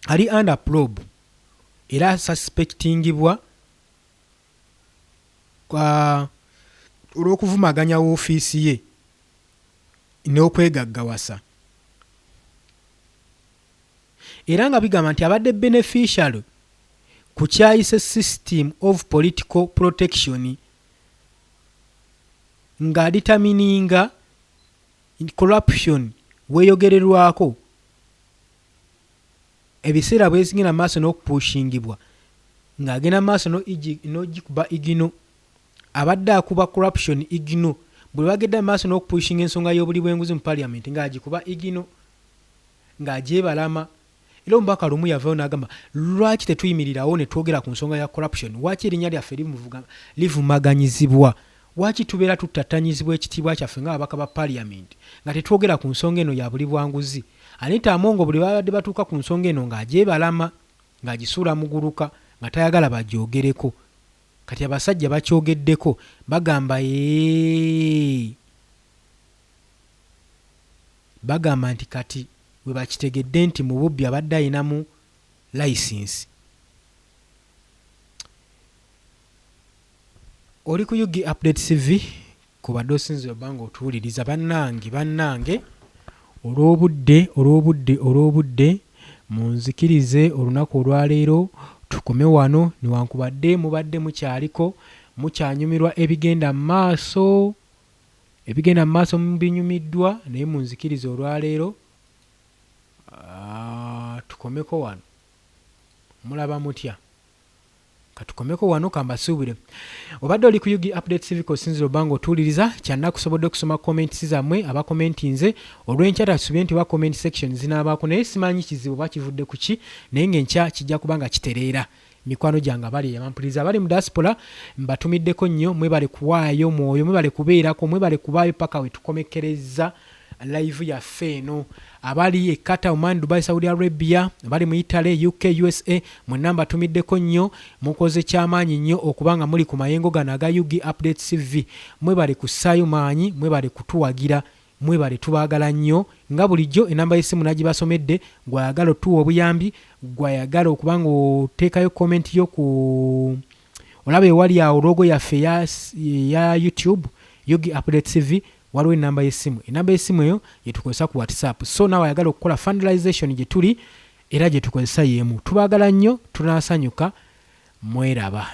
ali under probe era suspectingibwa olw'okuvumaganya woofiisi ye n'okwegaggawasa, era nga bigamba nti abadde beneficiary ku kyayise system of political protection ng'adetermininga corruption weeyogererwako ebiseera bwezigenda maaso n'okupushingibwa ng'agenda maaso n'ogikuba ignore. Abadde akuba corruption ignore bwe bagedda maaso n'okupushinga ensonga y'obuli bw'enguzi mu Parliament, ng'agikuba ignore, ng'agyebalama. Era omubaka lumu yavayo n'agamba, lwaki tetuyimirirawo ne twogera ku nsonga ya corruption? Lwaki erinnya lyaffe livumaganyizibwa? Lwaki tubeera tuttattanyizibwa ekitiibwa kyaffe ng'ababaka ba Parliament nga tetwogera ku nsonga eno ya buli bwanguzi? Anita Among buli babadde batuuka ku nsonga eno ng'agyebalama, ng'agisuula muguluka, nga tayagala bagyogereko. Kati abasajja bakyogeddeko bagamba ee bagamba nti kati we bakitegedde nti mu bubbi abadde ayinamu layisinsi. Oli ku Ug Update TV kubadde osinzira obba nga otuwuliriza bannange bannange olw'obudde olw'obudde olw'obudde munzikirize olunaku olwaleero tukome wano newankubadde mubadde mukyaliko mukyanyumirwa ebigenda mu maaso ebigenda mu maaso mubinyumiddwa naye munzikirize olwaleero tukomeko wano mulaba mutya Katukomeko wano kambasuubire. Obadde oli ku Ug Update Civic osinzira obba nga otuwuliriza. Kyannaku sobodde okusoma comments zammwe abakomentinze. Olw'enkya tasubire nti oba comment section zinaabaako naye simanyi kizibu oba kivudde ku ki naye nga enkya kijja kuba nga kitereera. Mikwano gyange abali eyo abampuliriza abali mu diaspora mbatumiddeko nnyo mwebale kuwaayo mwoyo mwebale kubeerako mwebale kubaayo paka wetukomekkerezza live yaffe eno. Abali e Qatar, Oman, Dubai, Saudi Arabia, abali mu Italy, UK, USA mwenna mbatumiddeko nnyo. Mukoze kyamaanyi nnyo okuba nga muli ku mayengo gano aga Ug Updates TV. Mwebale kussaayo maanyi, mwebale kutuwagira, mwebale tubaagala nnyo. Nga bulijjo enamba y'essimu nagibasomedde, gwe ayagala otuwa obuyambi, gwe ayagala okuba nga oteekayo comment yo ku olaba ewali awo logo yaffe eya, eya YouTube Ug Updates TV Waliwo ennamba y'essimu. Ennamba y'essimu eyo gye tukozesa ku WhatsApp. So naawe ayagala okukola fundraisation gye tuli era gye tukozesa y'emu. Tubaagala nnyo, tunaasanyuka. Mweraba.